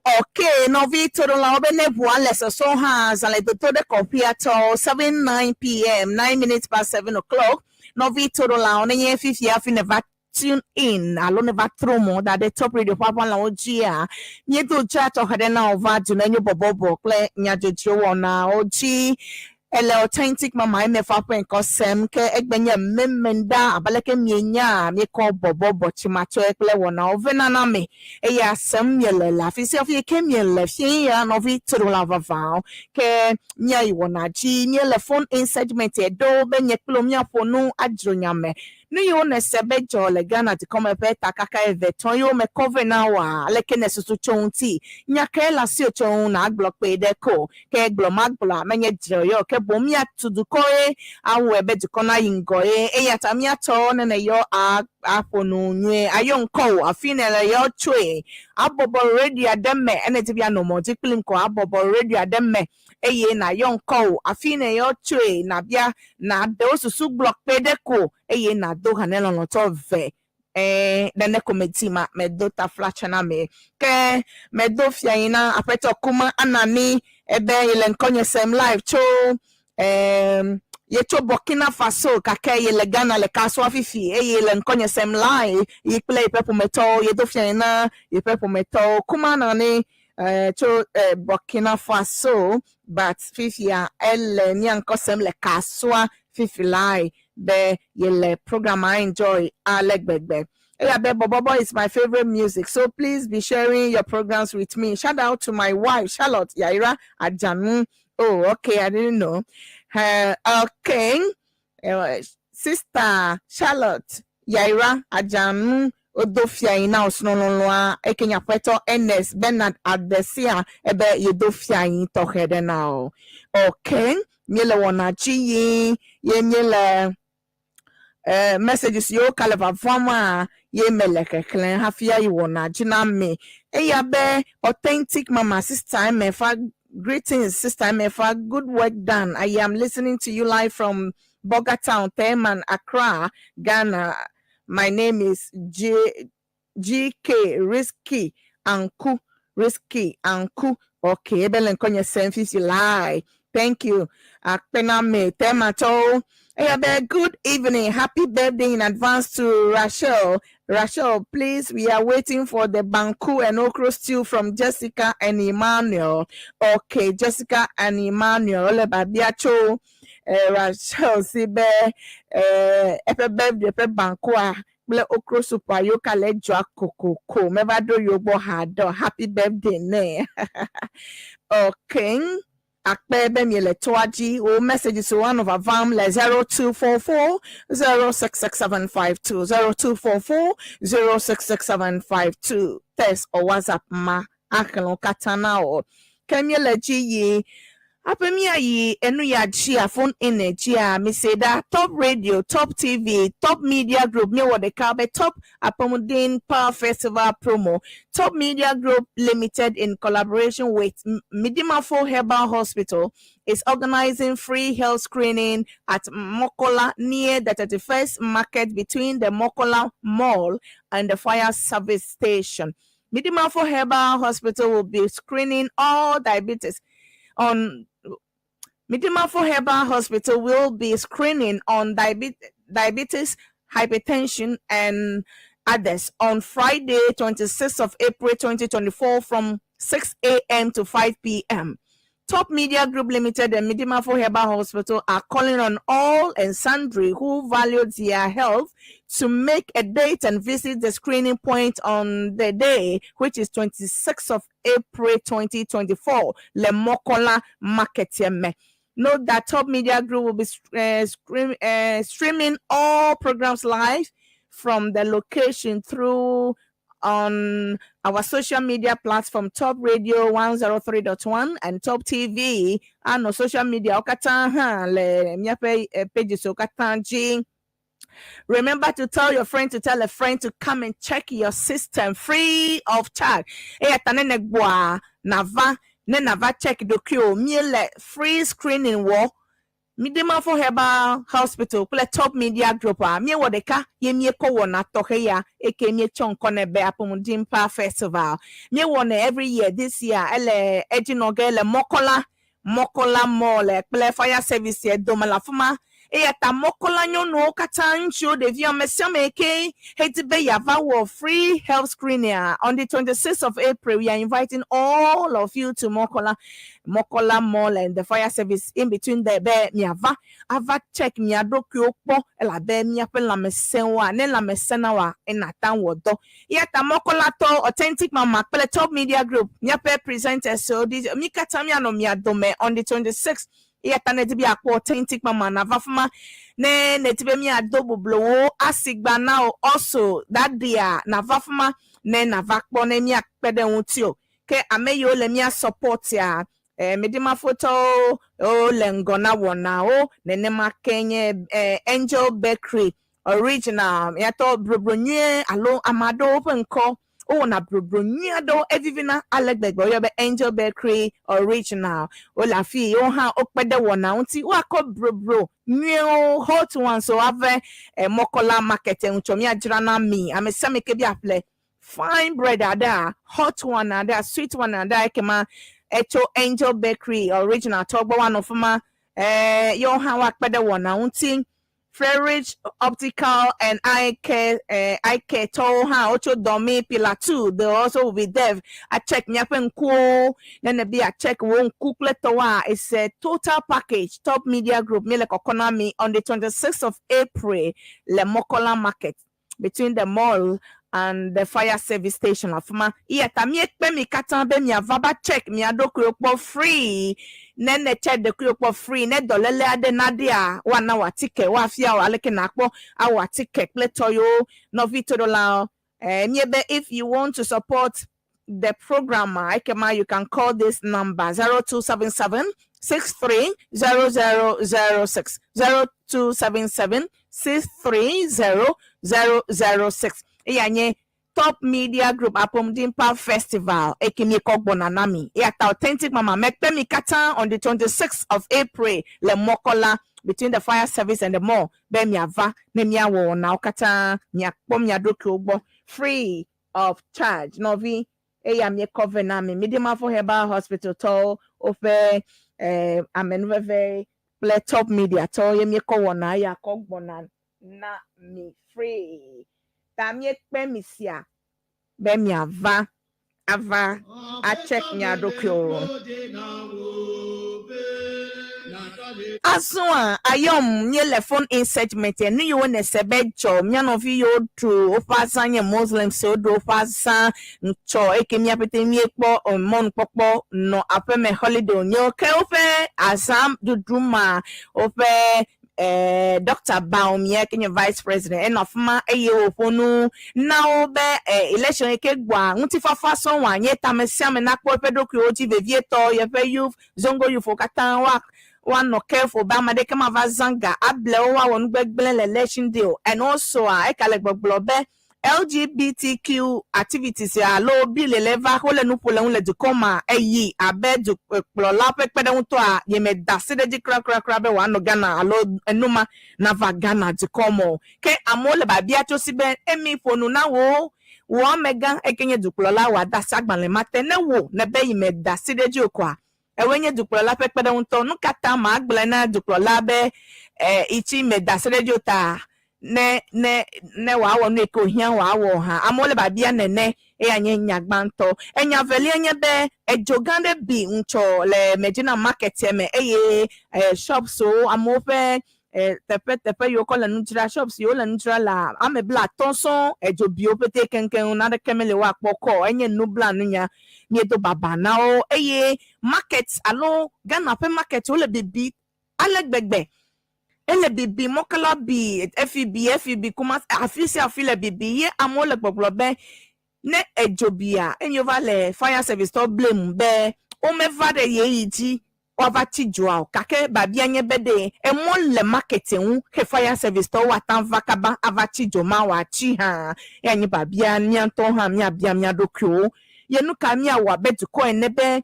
Okay, nɔvi toɖolawo be ne ʋua le sɔsɔ hã zã le dodo ɖe kɔƒea tɔ 7 9 pm 9 minutes past 7 o'clock. Nɔvi toɖolawo nenye fifia hafi neva tune in alo neva trɔ mɔ da ɖe Top Radio ƒe aʋalawo dzia míedo dza tɔxɛ ɖe na wo va du ne nyo bɔbɔbɔ kple nyadzodzro wɔnawo dzi ele Authentic Mama emefa ƒe ŋkɔ sem ke egbe nye memenda abe aleke mienya míekɔ bɔbɔbɔ tsimatsɔe kple wɔnawo venana me eye asem miele le afi sia fi ke miele fie ya nɔvi toɖola vavãwo ke míayi wɔna dzi míele phone in segment ɖewo be nye kple wo míaƒo nu adzro nyame nu yiwo nese be dzɔ le Ghana dukɔme ƒe takaka eve tɔ̃ yiwo me kɔ vɛ na woa aleke ne susu tso ŋuti nya ke le asi tso ŋu na agblɔ kpe ɖe ko ke gblɔ ma gblɔa menye dzre yɔ ke boŋ míatu dukɔ ye awɔe be dukɔ na yi ŋgɔ ye eya ta míatɔ nene yɔ aƒo nu nyuie ayɔ ŋkɔ o afi ne le yɔ tsoe abɔbɔ radio aɖe me ene ti bia nɔ mɔ dzi kplim ko abɔbɔ radio aɖe me eye na yɔ ŋkɔ o afi ne yɔ tsoe nabia na ɖewo susu gblɔ kpe ɖe ko eye na do hã ne lɔlɔtɔ ve nene kometi ma medo taflatse na me ke medo fia yi na aƒetɔ kuma anani ebe yele ŋkɔnye sem live tso yetso Burkina Faso gake yele Ghana le Kasoa fifi eye le ŋkɔnye sem live yi kple yeƒe ƒometɔwo yedo fia yi na yeƒe ƒometɔwo kuma nani tso Burkina Faso but fifia ele mía ŋkɔ sem le Kasoa fifi lae be yele program a enjoy ale gbegbe. Eya be Bobobo is my favorite music, so please be sharing your programs with me. Shout out to my wife, Charlotte Yaira Ajanu. Oh, okay, I didn't know. Okay. Sister Charlotte Yaira Ajanu. Wodo fia yi na wò srɔ̃lɔlɔ̃a eke nye aƒetɔ Ernest Bernard Adesia ebe yedo fia yi tɔxɛ ɖe na wò. Ok, míele wɔna dzi yim ye míele eh, messages yiwo ka le vavam ye mele xexlẽm hafi ayi wɔna dzi na mi. Eya be authentic mama sister Emefa greetings sister Emefa good work done. I am listening to you live from Boga Town, Teman, Accra, Ghana. My name is J GK Risky Anku. Risky Anku. Okay, Ebele Nkonye Senfisi lie. Thank you. Akpename Temato. Eya good evening. Happy birthday in advance to Rachel. Rachel, please, we are waiting for the Banku and okro stew from Jessica and Emmanuel. Okay, Jessica and Emmanuel. Ole babiacho. Eh, Rachel sibe eh eƒe birthday ƒe banku a kple okro soup a yiwo ka le dzɔa kokoko meva ɖo yewo gbɔ haɖe happy birthday nɛ okay akpe be miele toa dzi wo messages wo anɔ vavam le 0244 066752 0244 066752 text or whatsapp ma axlẽ wo katã na wo ke míele dzi yi aƒe míayi enu ya dzia phone in dzia mise ɖa top radio top tv top media group míewɔ ɖeka be top apɔmuden power festival promo top media group limited in collaboration with midimafo herbal hospital is organizing free health screening at Mokola near the 31st market between the Mokola Mall and the fire service station. Midimafo Herbal Hospital will be screening all diabetes on Midimafo Herbal Hospital will be screening on diabetes, hypertension, and others on Friday, 26th of April 2024 from 6 a.m. to 5 p.m. Top Media Group Limited and Midimafo Herbal Hospital are calling on all and sundry who value their health to make a date and visit the screening point on the day, which is 26th of April 2024, Le Mokola Market. Note that Top Media Group will be streaming all programs live from the location through on our social media platform Top Radio 103.1 and Top TV and on social media okata ha le miaƒe pages okata dzi. Remember to tell your friend to tell a friend to come and check your system free of charge. Eya ta ne ne gbɔa nava ne nava check ɖokuiwò míele free screening wɔ Midimafo Herbal Hospital kple Top Media Group a míewɔ ɖeka ye míekɔ wɔna tɔxɛ ya eke míetsɔ ŋkɔ nɛ be Apɔmuden Pa Festival. Míewɔnɛ every year this year ele edzi nɔ ge le Mɔkɔla Mɔkɔla Mall kple Fire Service yɛ dome le afi ma. Eya ta Mɔkɔla nyɔnuwo katã ŋutsuwo ɖeviwo ame sia ame ke hedi be yeava wɔ free health screening a on the 26th of April we are inviting all of you to Mɔkɔla Mɔkɔla Mall and the fire service in between there be miava ava check mia ɖokuiwo kpɔ elabe miaƒe lãmesẽwoa ne lãmesẽ na woa ena ta wɔ dɔ eya ta Mɔkɔlatɔ authentic mama kple Top Media Group miaƒe presenters wo di mi katã mianɔ mia dome on the 26th eya ta ne di be akpɔ authentic mama nava fi ma ne ne di be miado boblowo asigba na wo also that day a nava fi ma ne nava kpɔ ne miakpe ɖe ŋuti o ke ame yiwo le mia support ya eh, Medimafotɔwo wo le ŋgɔ na wɔnawo nenema ke nye eh, Angel Bakery original miatɔ brobro nyuie alo ame aɖewo ƒe ŋkɔ wowɔna brobro nyui aɖewo evivina ale gbegbe woyɔ be Angel Bakery original wole afi yi wo hã wokpe ɖe wɔna ŋuti woakɔ brobro nyuiwo hot ones wo ave eh, Mɔkɔla market ŋutsɔ miadzra na mi ame sia ame ke bi aƒle fine bread aɖe a hot one aɖe a sweet one aɖe a ekema etso Angel Bakery original tɔ gbɔ woanɔ fi ma eh, yewo hã woakpe ɖe wɔna ŋuti Frerich Optical and Eye Care, Eye Care tɔwo hã wotso Dɔmi Pillar 2 they also will be there a check miaƒe ŋkuwo ne ne bi a check wo ŋku kple tɔwoa it's a total package Top Media Group míele kɔkɔ na mi on the 26th of April le Mɔkɔla Market between the mall and the fire service station afi ma eya ta míekpe mi katã be miava va check mia ɖokuiwo kpɔ free ne ne check ɖokuiwo kpɔ free ne dɔléle aɖe naɖea woana wò atike woafia wò aleke nakpɔ awɔ atike kple tɔ yiwo nɔvi toɖolawo Míebe if you want to support the program, ekema you can call this number 0277 630006, 0277 630006. Eya nye Top Media Group Apomdimpa Festival eke miekɔ gbɔna na mi. Eya ta Authentic Mama mekpe mi katã on the 26th of April le Mɔkɔla between the fire service and the mall be miava ne miawɔ wɔnawo katã, miakpɔ mia ɖokuiwo gbɔ free of charge. Nɔvi, eya miekɔ vɛ na mi. Midimafo Herbal Hospital tɔwo woƒe amenuveve kple Top Media tɔwo ye miekɔ wɔna eya kɔ gbɔna na mi free. Ta miekpe mi sia be miava ava acheck mia ɖokuiwo. Azɔa ayɔm míele phone in segment. Nu yiwo nese be dzɔ, mía nɔvi yiwo ɖu woƒe azã nye Muslims ɖu woƒe azã ŋtsɔ eke mía pete míekpɔ mɔnukpɔkpɔ nɔ aƒeme holiday wònye ke woƒe azã ɖuɖu ma woƒe Dr. Bawumia ke nye vice president enɔ afi ma eye wòƒo nu na wo be election yi ke gbɔa ŋutifafa sɔŋ wòanye tame sia ame nakpɔ eƒe ɖokuiwo dzi, vevietɔ yeƒe youth, Zongo youth wo katã woanɔ careful be ame aɖeke mava zã ga able wo woawɔ nu gbegblẽ le election day o. And also a eka le gbɔgblɔ be LGBTQ activities alo bill le va wole nu ƒo le ŋu le dukɔ ma eyi abe dukplɔla ƒe kpeɖeŋutɔa yemeda asi ɖe edzi krakrakra be wòanɔ Ghana alo enuma nava Ghana dukɔ me o. Ke amewo le babia tso si be emi ƒo nu na wo wò amegã eke nye dukplɔla wòada asi agbalẽ ma te ne wò nebe yi meda asi ɖe edzi o koa ewoe nye dukplɔla ƒe kpeɖeŋutɔ. Nu ka ta magblɔe na dukplɔla be itsi meda asi ɖe edzi o ta ne wòawɔ nu yi ke wòhiã wòawɔ hã? Amewo le babia nene. Eya nye nya gbãtɔ. Enya velia nye be edzo gã ɖe bi ŋutsɔ le Medina market me eye shops wo, amewo ƒe teƒe teƒe yiwo kɔ le nu dzra, shops yiwo le nu dzra la ame 50 sɔŋ edzo bi wo pete keŋkeŋ, naneke meli woakpɔ kɔ. Enye nublanunya, míedo baba na wo eye market alo Ghana ƒe market wole bibi ale gbegbe. Ele bibi, Mɔkala bi, efi bi, efi bi, kuma afi sia afi le bibi ye amewo le gbɔgblɔ be ne edzo bia eye wova le fire service tɔ blame be womeva ɖe ɣeyiɣi dzi woava tsi dzoa o. Gake babia nye be ɖe emɔ le market ŋu he fire service tɔwo woate va kaba ava tsi dzo ma wòatsi hã? Eya nye babia mía ŋutɔwo hã míabia mía ɖokuiwo. Ye nu ka míawɔ abe dukɔ ene be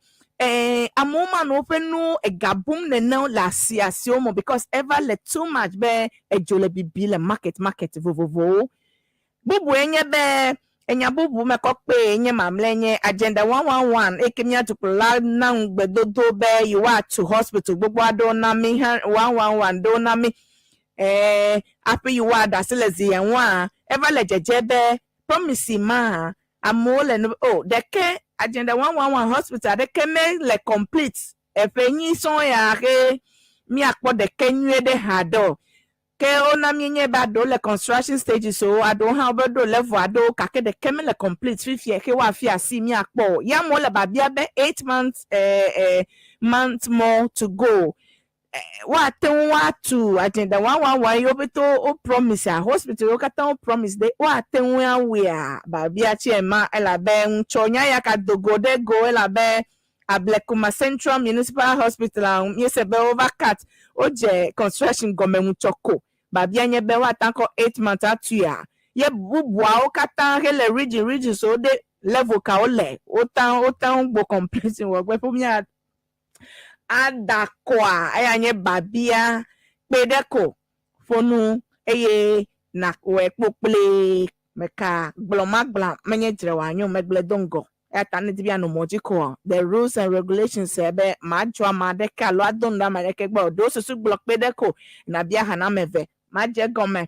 amewo manɔ woƒe nuwo ega bum nene le asi asiwo me because eva le too much be edzo le bibi le market market vovovowo. Bubue nye be enya bubu me kɔ kpee nye mamlɛ nye Agenda 111 eke mía dukplɔla na ŋugbedodo be yewoatu hospital gbogbo aɖewo na mí hã 111 ɖewo na mí aƒe yewoaɖe asi le zi ya ŋua eva le dzedze be promise ma amewo le nu o ɖeke Agenda 111 hospital aɖeke mele complete eƒe nyi sɔŋ ya he míakpɔ ɖeke nyuie ɖe hã ɖe o. Ke wona míenye be aɖewo le construction stages o, aɖewo hã wobe ɖo level aɖewo gake ɖeke mele complete fifia ke woafia asi míakpɔ o. Ya amewo le babia be 8 months months more to go. Woate ŋu atu Agenda 111 yiwo ƒete wo promise a hospital yiwo katã wo promise ɖe woate ŋu awɔea? Babia tse ma elabe ŋutsɔ nya ya ka do go ɖe go elabe Ablekuma Central Municipal Hospital a míese be wova cut wodze construction gɔme ŋutsɔ ko. Babia nye be woate ŋu akɔ 8 months atuia? Ye bubuawo katã hele region regions wo ɖe level ka wole wota wote ŋu gbo complete wɔ gbe ƒe mía ada kɔa? Eya nye babia kpe ɖe ko ƒo nu eye nàwɔe kpokploe meka gblɔ magblɔ menye dzre wòanyo megblẽ do ŋgɔ. Eya ta ne di be yeanɔ mɔ dzi koa, the rules and regulations be madzɔ ame aɖeke alo ado nu ɖe ame aɖeke gbɔ o. Ɖewo susu gblɔ kpe ɖe ko nabia ha na ame eve. Madze gɔme.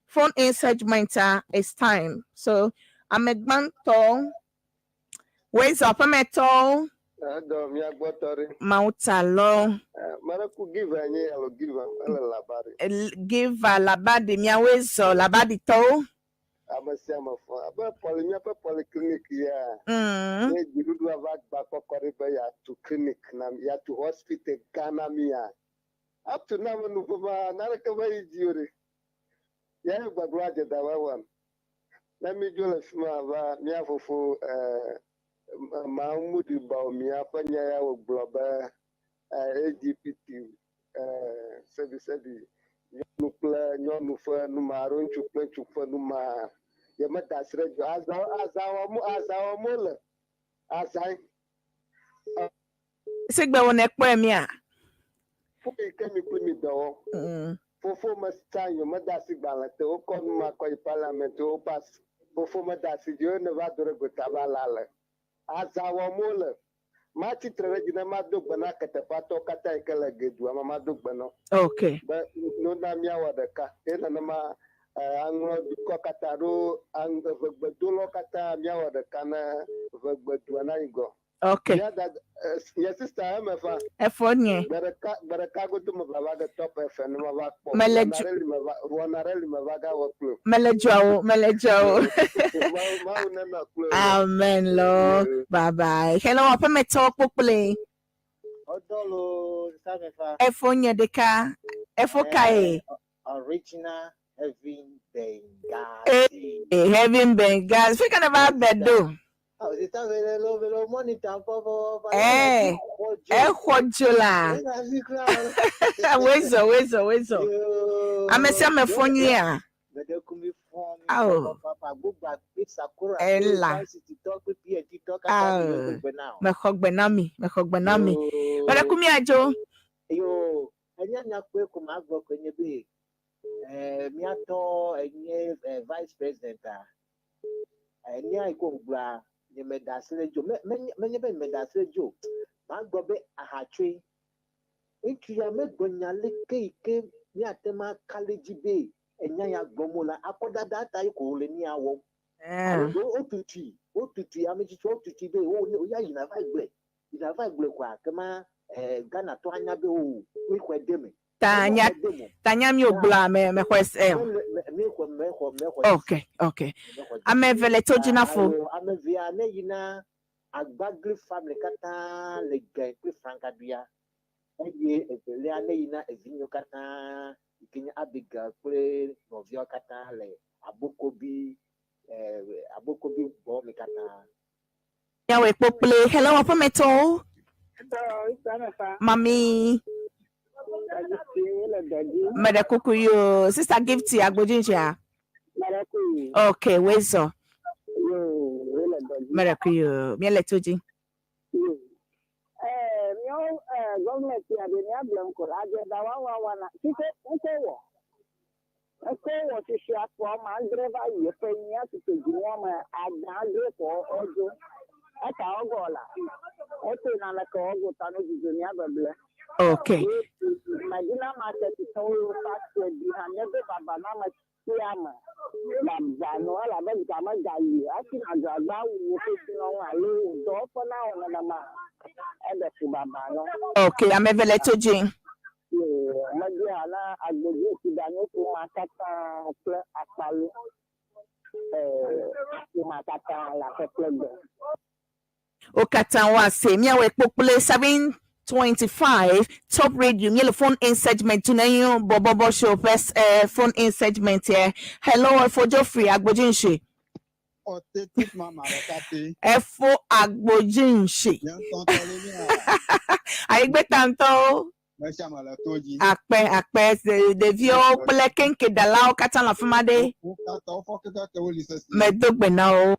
Phone in segment it's time. So ame gbãtɔ woezɔ aƒemetɔwo. Edɔ mía gbɔ tɔ ɖe. Mawu ta lɔ. Mare ku give anyi alo give ele labari. Give labadi miawoe zɔ labaditɔwo. Ame sia ame fɔ abe poly míaƒe polyclinic ya. Ne dziɖuɖua va gba kɔkɔ ɖe be yeatu clinic na yeatu hospital gã na mía. Up to now nuƒoma naneke me yi dzi o ɖe. Ya ye gbagblɔ adzeda wa wɔm. Ne mídzo le fi ma va mía fofo eh, Mahmoud Bawumia ƒe nya ya wògblɔ be eh, LGBT eh, sebisebi nyɔnu kple nyɔnu ƒe numa alo ŋutsu kple ŋutsu ƒe numa yemeda asi ɖe edzi o. Azã azã wɔm azã wɔm wole azãe. Sigbe wo ne kpɔe mia. Fo yi ke mi kpli mi dɔ wɔm. Fofo me sign o mede asi gbalẽ te wokɔ numa kɔ yi parliament wo pass. Fofo mede asi dzi o ne va do ɖe gota va la le. Azã wɔm wole. Matsi tre ɖe dzi ne mado gbe na keteƒeatɔwo katã yi ke le Gedua me mado gbe na wo. Okay. Be nona míawɔ ɖeka. Eye nenema aŋlɔ dukɔ katã ɖo eʋegbedolawo katã míawɔ ɖeka ne ʋegbedua nayi ŋgɔ. Okay. Mía dada, nye sista emefa. Efɔ nye. Gbe ɖeka, gbe ɖeka godo me va va ge Top FM ne mava kpɔ. Mele Wɔna ɖe li meva, wɔna ɖe li meva ga wɔ kpli o. Mele dzɔa mele dzɔa o. Mawu, Mawu nenɔ kpli o. Amen lo. Bye bye. Hello, aƒemetɔwo kpokploe. Ɔdɔlo Samefa. Efo nye ɖeka. Efo kae? Original Heaven Benghazi. Hey, Heaven Benghazi. Fika ne va be do. Eh, exɔ dzo la. Wezɔ, wezɔ, wezɔ. Ame sia ame fɔ nyuia. Ao. Ela. Ao. Mexɔ gbe na mi, mexɔ gbe na mi. Meɖe ku miadzo. Yo, enya nyakpɔe ko magblɔ koe nye be míatɔ enye vice president a enya yi ko wògblɔa nyemeda asi ɖe edzi o. Menye be nyemeda asi ɖe edzi o. Magblɔ be ahatsoe. Ŋutsu ya megblɔ nya leke yi ke míate ŋu aka ɖe edzi be enya ya gblɔm wole akɔdada ta yi ko wòle nu ya wɔm. Alo ɖewo wotutui, wotutui, ame tsitsiwo wotutui be wo ya yina va yi gblɔe. Yina va yi gblɔe koa, kema Ghanatɔ anya be o míxɔe de eme. Tanya, tanya mi wògblɔa me mexɔe se. Ok, ok. Ame eve le to dzi na fo. Ame evea ne yina Agbagli family katã le Gɛn kple Frankaduya eye evelia ne yina evinyewo katã yi ke nye Abigail kple nɔviawo katã le Abokobi, Abokobi gbɔ me katã. Miawoe kpokploe. Hello, aƒemetɔwo. Mami. Meɖe kuku yo. Sister Gifty Agbodzindzia. Ok, wezɔ. Meɖe kuku yo. Míele to dzi. Míawo gɔọmenti ya ɖe míagblɔm ko adzeda wawawana fike ŋkɔ wɔ ŋkɔ wɔ fifia kpɔ ame adre va yi eƒe nyi atutu dzinua me adã adre kɔ edzo eta ɔgɔ la ete naneke ɔgo ta no dzidzo mía beble. Ok. Medina market tɔwo fa bi hã nye do baba na ame sia ame baba no elabe game gayi hafi nàdzɔ agba wu wò kesinɔnu alo dɔwɔƒe na wò nenema eɖe fu baba no. Ok, ame eve le to dzi. Media na agbodzi sidanyo ƒomea katã kple akpalu ƒomea katã le aƒe kple gbe. Wo katã woase míawɔe kpokploe 7:25 Top Radio míele phone in segment tu ne yɔ bɔbɔbɔ show ƒe phone in segment yɛ. Hello, Efo Geoffrey Agbodzinshi. Authentic mama ɖeka pe. Efo Agbodzinshi. Nye ŋutɔ le mía. Ayigbe tantɔwo. Mesiame le to dzi. Akpe akpe ɖeviwo kple keŋkedalawo katã le afi ma ɖe. Wo katã wofɔ kekeke woli sesi. Medo gbe na wo.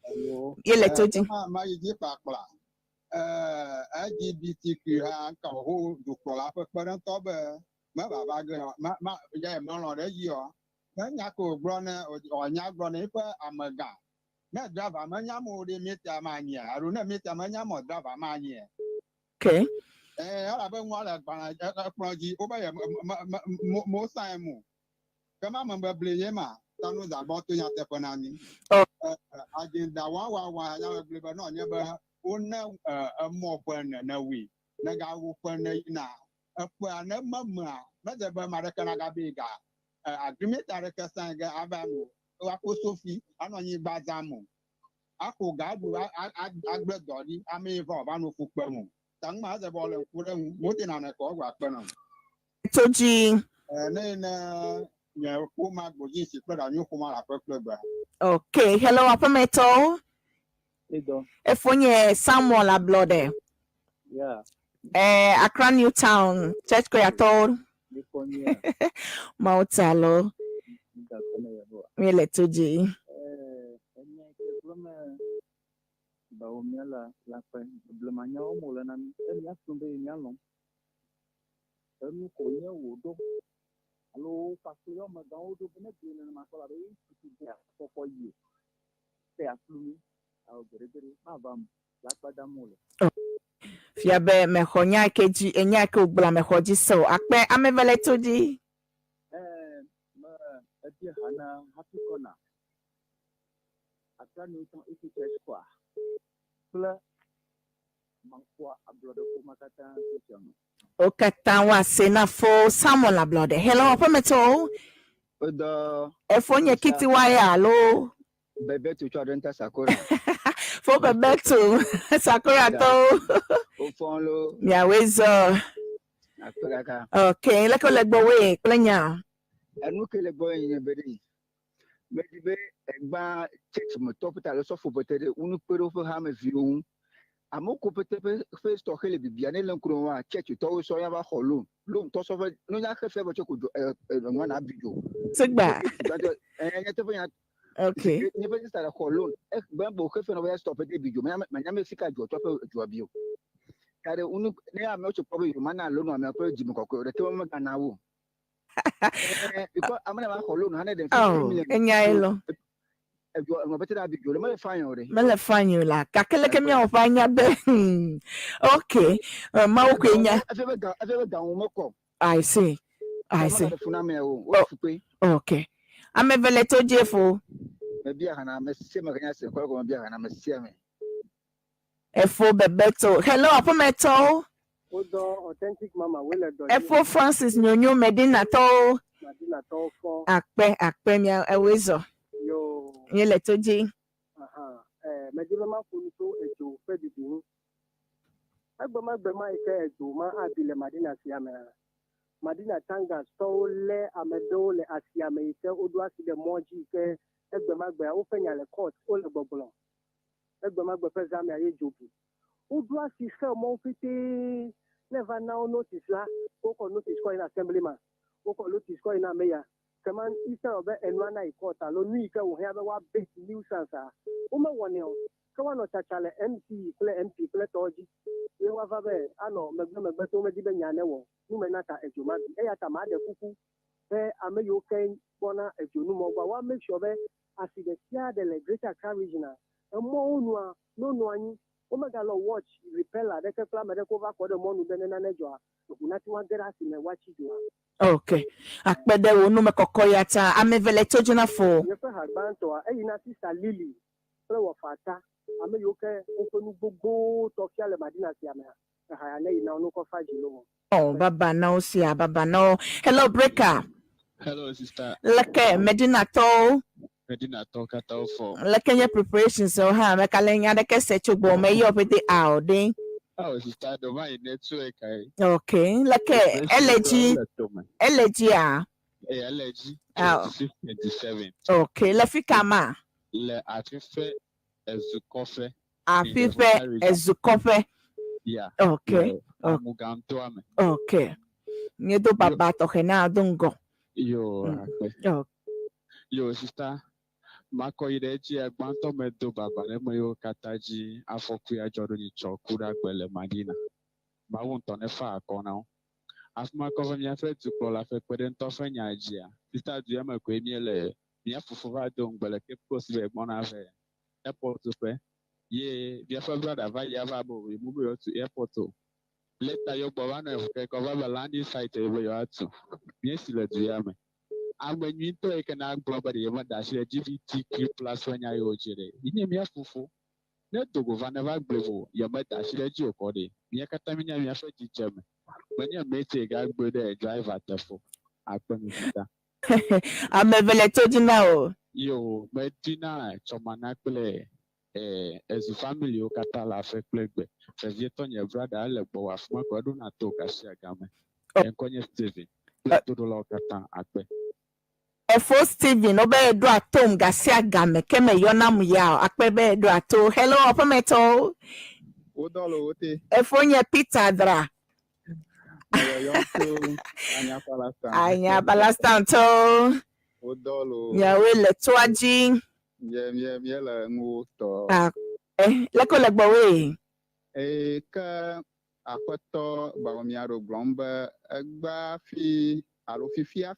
Ayo. Ye le to dzi. Ma yi dzi kpakpla. LGBTQ hã ka ho dukplɔla ƒe kpeɖeŋutɔ be mevava ge ma ma ya melɔ̃ ɖe edzi o. Ne nya ko gblɔ ne wòanya gblɔ ne eƒe amegã. Ne driver menya mo ɖe míeta ma anyia alo ne míeta menya mo driver ma anyia. Okay. Elabe ŋua le agbalẽ ekplɔ dzi wobe ye mo mo sign mo. Ke ma me beble ye ma tanu zagbɔ to nyateƒe na mi. Agenda wawawa ya me gblɔ be nɔ nye be wone emɔ ƒe nene wui ne gawu ƒe ne yina eƒea ne memea mede be ame aɖeke nagabe ga agreement aɖeke sign ge ava nu woako sofi anɔ anyigba zam o ako ga ɖu agble dɔ ɖi ame yi va wòva no fu kpem o ta ŋu ma eze be wòle ŋku ɖe ŋu mote nane kɔ egbɔ akpe na To dzi. Ne ne nye ƒome agbodzi si kple ɖanyo ƒome le aƒe kple gbe. Ok, hello aƒemetɔwo. Edo. Efonye Samuel Ablɔɖe. Yeah. Eh, Accra New Town, Church Choir tɔwo. Mikpɔ nyuie. Mawu ta lo. Ŋgakɔ ne Yehowa. Míele to dzi. Eh, enya yi ke gblɔm me bawo mía la la ƒe blemanyawo mo le na mí. Be míasrɔ̃ be míalɔ̃. Enu ko nye wò ɖo alo wo kpakple yewo amegãwo ɖo be ne gbe nenema kpɔ la be ye tutu be akpɔkpɔ yie. Te aflu mí. Awo gbeɖegbeɖe mava me. La kpe dam wole. Fia be mexɔ nya yi ke dzi enya yi ke wògblɔ mexɔ dzi se o. Akpe ame eve le to dzi. Eh, me edie ha na Happy Corner. Accra New Town EC Church Choir kple Mankua ablɔɖeƒome katã station me. Wo katã woase na fo Samuel Ablɔɖe. Hello aƒemetɔwo. Wodɔ. Efonye Kiti Waya alo. Bebeto tso Adenta Sakora. Fo Bebeto Sakora tɔwo. Wofɔn lo. Miawoe zɔ. Akpe kaka. Ok, leke wole gbɔwoe kple nya? Enu ke le gbɔ nye be ɖe. Medi be egbã church me tɔ pete alo sɔfo pete ɖe wonu kpe ɖe woƒe hameviwo ŋu. Amewo ko pete ƒe ƒe tɔxɛ le bibia ne le ŋku ɖe woa church tɔwo sɔ ya va xɔ loan. Loan tɔ sɔ ƒe nunya xe fia be tso ko dzo ɛ ɛ nua na bi dzo. Sigba. Ɛ nye teƒe nya. Ok. Nye ƒe sister le xɔ loan. E gbe bo xe fia no be ya stop pete bi dzo. Menya menya me sika dzo tɔ ƒe dzoa bi o. Ta ɖe wonu ne amewo tso kpɔ be yewo mana loan amewo ƒe dzime kɔkɔe ɖeke wo megana wo. Because ame ne va xɔ loan 150 Oh, million. enyae lo. Edzo enɔ pete ɖe abi dzo ɖe mele fine o ɖe. Mele fine o la. Gake leke míawɔ ƒe anya be ok, Mawu koe nya. Efe be ga efe be ga ŋu mekɔ. I see. I see. Ame funa me o. Wo fukpe. Ok. Ame eve le to dzi fo. Mebia hana ame sia ame ke nya se kɔ mebia hana ame sia ame. Efo Bebeto. Hello aƒemetɔwo. Wodɔ authentic mama woe le dɔ dzi. Efo Francis Nyonyo Medina tɔwo. Madina tɔwo fɔ. Akpe akpe mia ewoe zɔ. Yo. Míele to dzi. Aha. Eh, medi be maƒo nu tso edzo ƒe bibi ŋu. Egbemagbe ma yi ke edzo ma abi le Madina sia mea, Madina Tangas tɔwo lé ame ɖewo le asia me yi ke woɖo asi ɖe mɔ dzi yi ke egbemagbea woƒe nya le court wole gbɔgblɔ. Egbemagbe ƒe zã mea ye dzo bi. Woɖo asi xe mɔwo ƒetee. Ne va na wo notice la, wokɔ notice kɔ yina assembly man, wokɔ notice kɔ yina mayor. Kema instead of be enua na yi court alo nu yi ke wòhiã be woa base nuisance a, womewɔnɛ o. Ke woanɔ tsatsa le MC kple MP kple tɔwo dzi ye woava be anɔ megbe megbe to womedi be nya newɔ nume na ta edzo ma bi. Eya ta maɖe kuku be ame yiwo ke kpɔna edzonumɔ gbɔa, woa make sure be asi ɖe sia ɖe le Greater Accra Region a, emɔwo nua, ne wonɔ anyi, womegalɔ watch repeller aɖeke kple ame ɖeke wova kɔ ɖe mɔnu be ne nane dzɔa, eŋu nate ŋu age ɖe asi me woatsi dzoa. Ok. Akpe ɖe wò numekɔkɔ ya ta. Ame eve le to dzi na fo. Nye ƒe ha gbãtɔa, eyi na Sista Lily kple Wɔfata, ame yiwo ke woƒe nu gbogbowo tɔ fia le Madina sia mea, eha ya neyi na wo ne wokɔ fa dzi loo. Oh, baba na wo sia, baba na wo. Hello, Breaker. Hello, sister. Leke Medina tɔwo. Medina tɔwo katã wofɔ. Leke nye preparations wo hã, meka le nya ɖeke se tso gbɔwò me yɔ ƒete ao ɖe. Oh, sister, ɖo va yi network ayi. Ok, leke ele dzi, ele dzia? Eh, ele dzi. Ah. 26, 27. Ok, le fi ka ma? Le afife ezukɔƒe. Afife ezukɔƒe. Yeah. Ok. Le Amugantoa me. Ok. Míedo baba tɔxɛ na do ŋgɔ. Yo, akpe. Ok. Yo, sister, makɔ yi ɖe edzi gbãtɔ me do baba ɖe ame yiwo katã dzi afɔku ya dzɔ ɖo nyitsɔ ku ɖe agbe le Madina. Mawu ŋutɔ nefa akɔ na wo. Afi ma kɔ va míaƒe dukplɔla ƒe kpeɖeŋutɔ ƒe nya dzia, sister du ya me koe míele. Mía fofo va do ŋugbe le Cape Coast be gbɔna vɛ airport ƒe. Ye míaƒe brother va yi ava be o be yewoatu airport o. Later yewo gbɔ va nɔ eŋu keke va be landing site ye be yewoatu. Míesi le du ya me. Ame nyuitɔ yi ke na gblɔ be ɖe yemeda asi ɖe GBTQ plus ƒe nya yiwo dzi ɖe, yi nye mía fofo. Ne do go va ne va gblɔe vɔ yemeda asi ɖe edzi o kɔ ɖe. Mía katã míenya míaƒe dzidzeme. Menye mate gagblɔe ɖe driver teƒe o. Akpe mi sista. Ame eve le to dzi na wò. Yo, medina tsɔmana kple eh, ezu family wo katã le aƒe kple gbe. Vevietɔ nye brother ele gbɔwò afi ma ko eɖona to gasia game. Eŋkɔ nye Steven kple toɖolawo katã akpe. Efo Steven wobe eɖo atom gasia game ke me yɔnam ya o. Akpe be eɖo ato. Hello, aƒemetɔwo. Wodɔ le wo te. Efo nye Peter Dra. Meyɔyɔm tso Anyapalasta. Anyapalasta ŋutɔ. Wodɔ le wo. Miawoe le toa dzi. Mie mie miele nuwo tɔ. Ah, eh, leke wole gbɔwoe? Eye ke aƒetɔ Bawumia ɖo gblɔm be egbea fi alo fifia.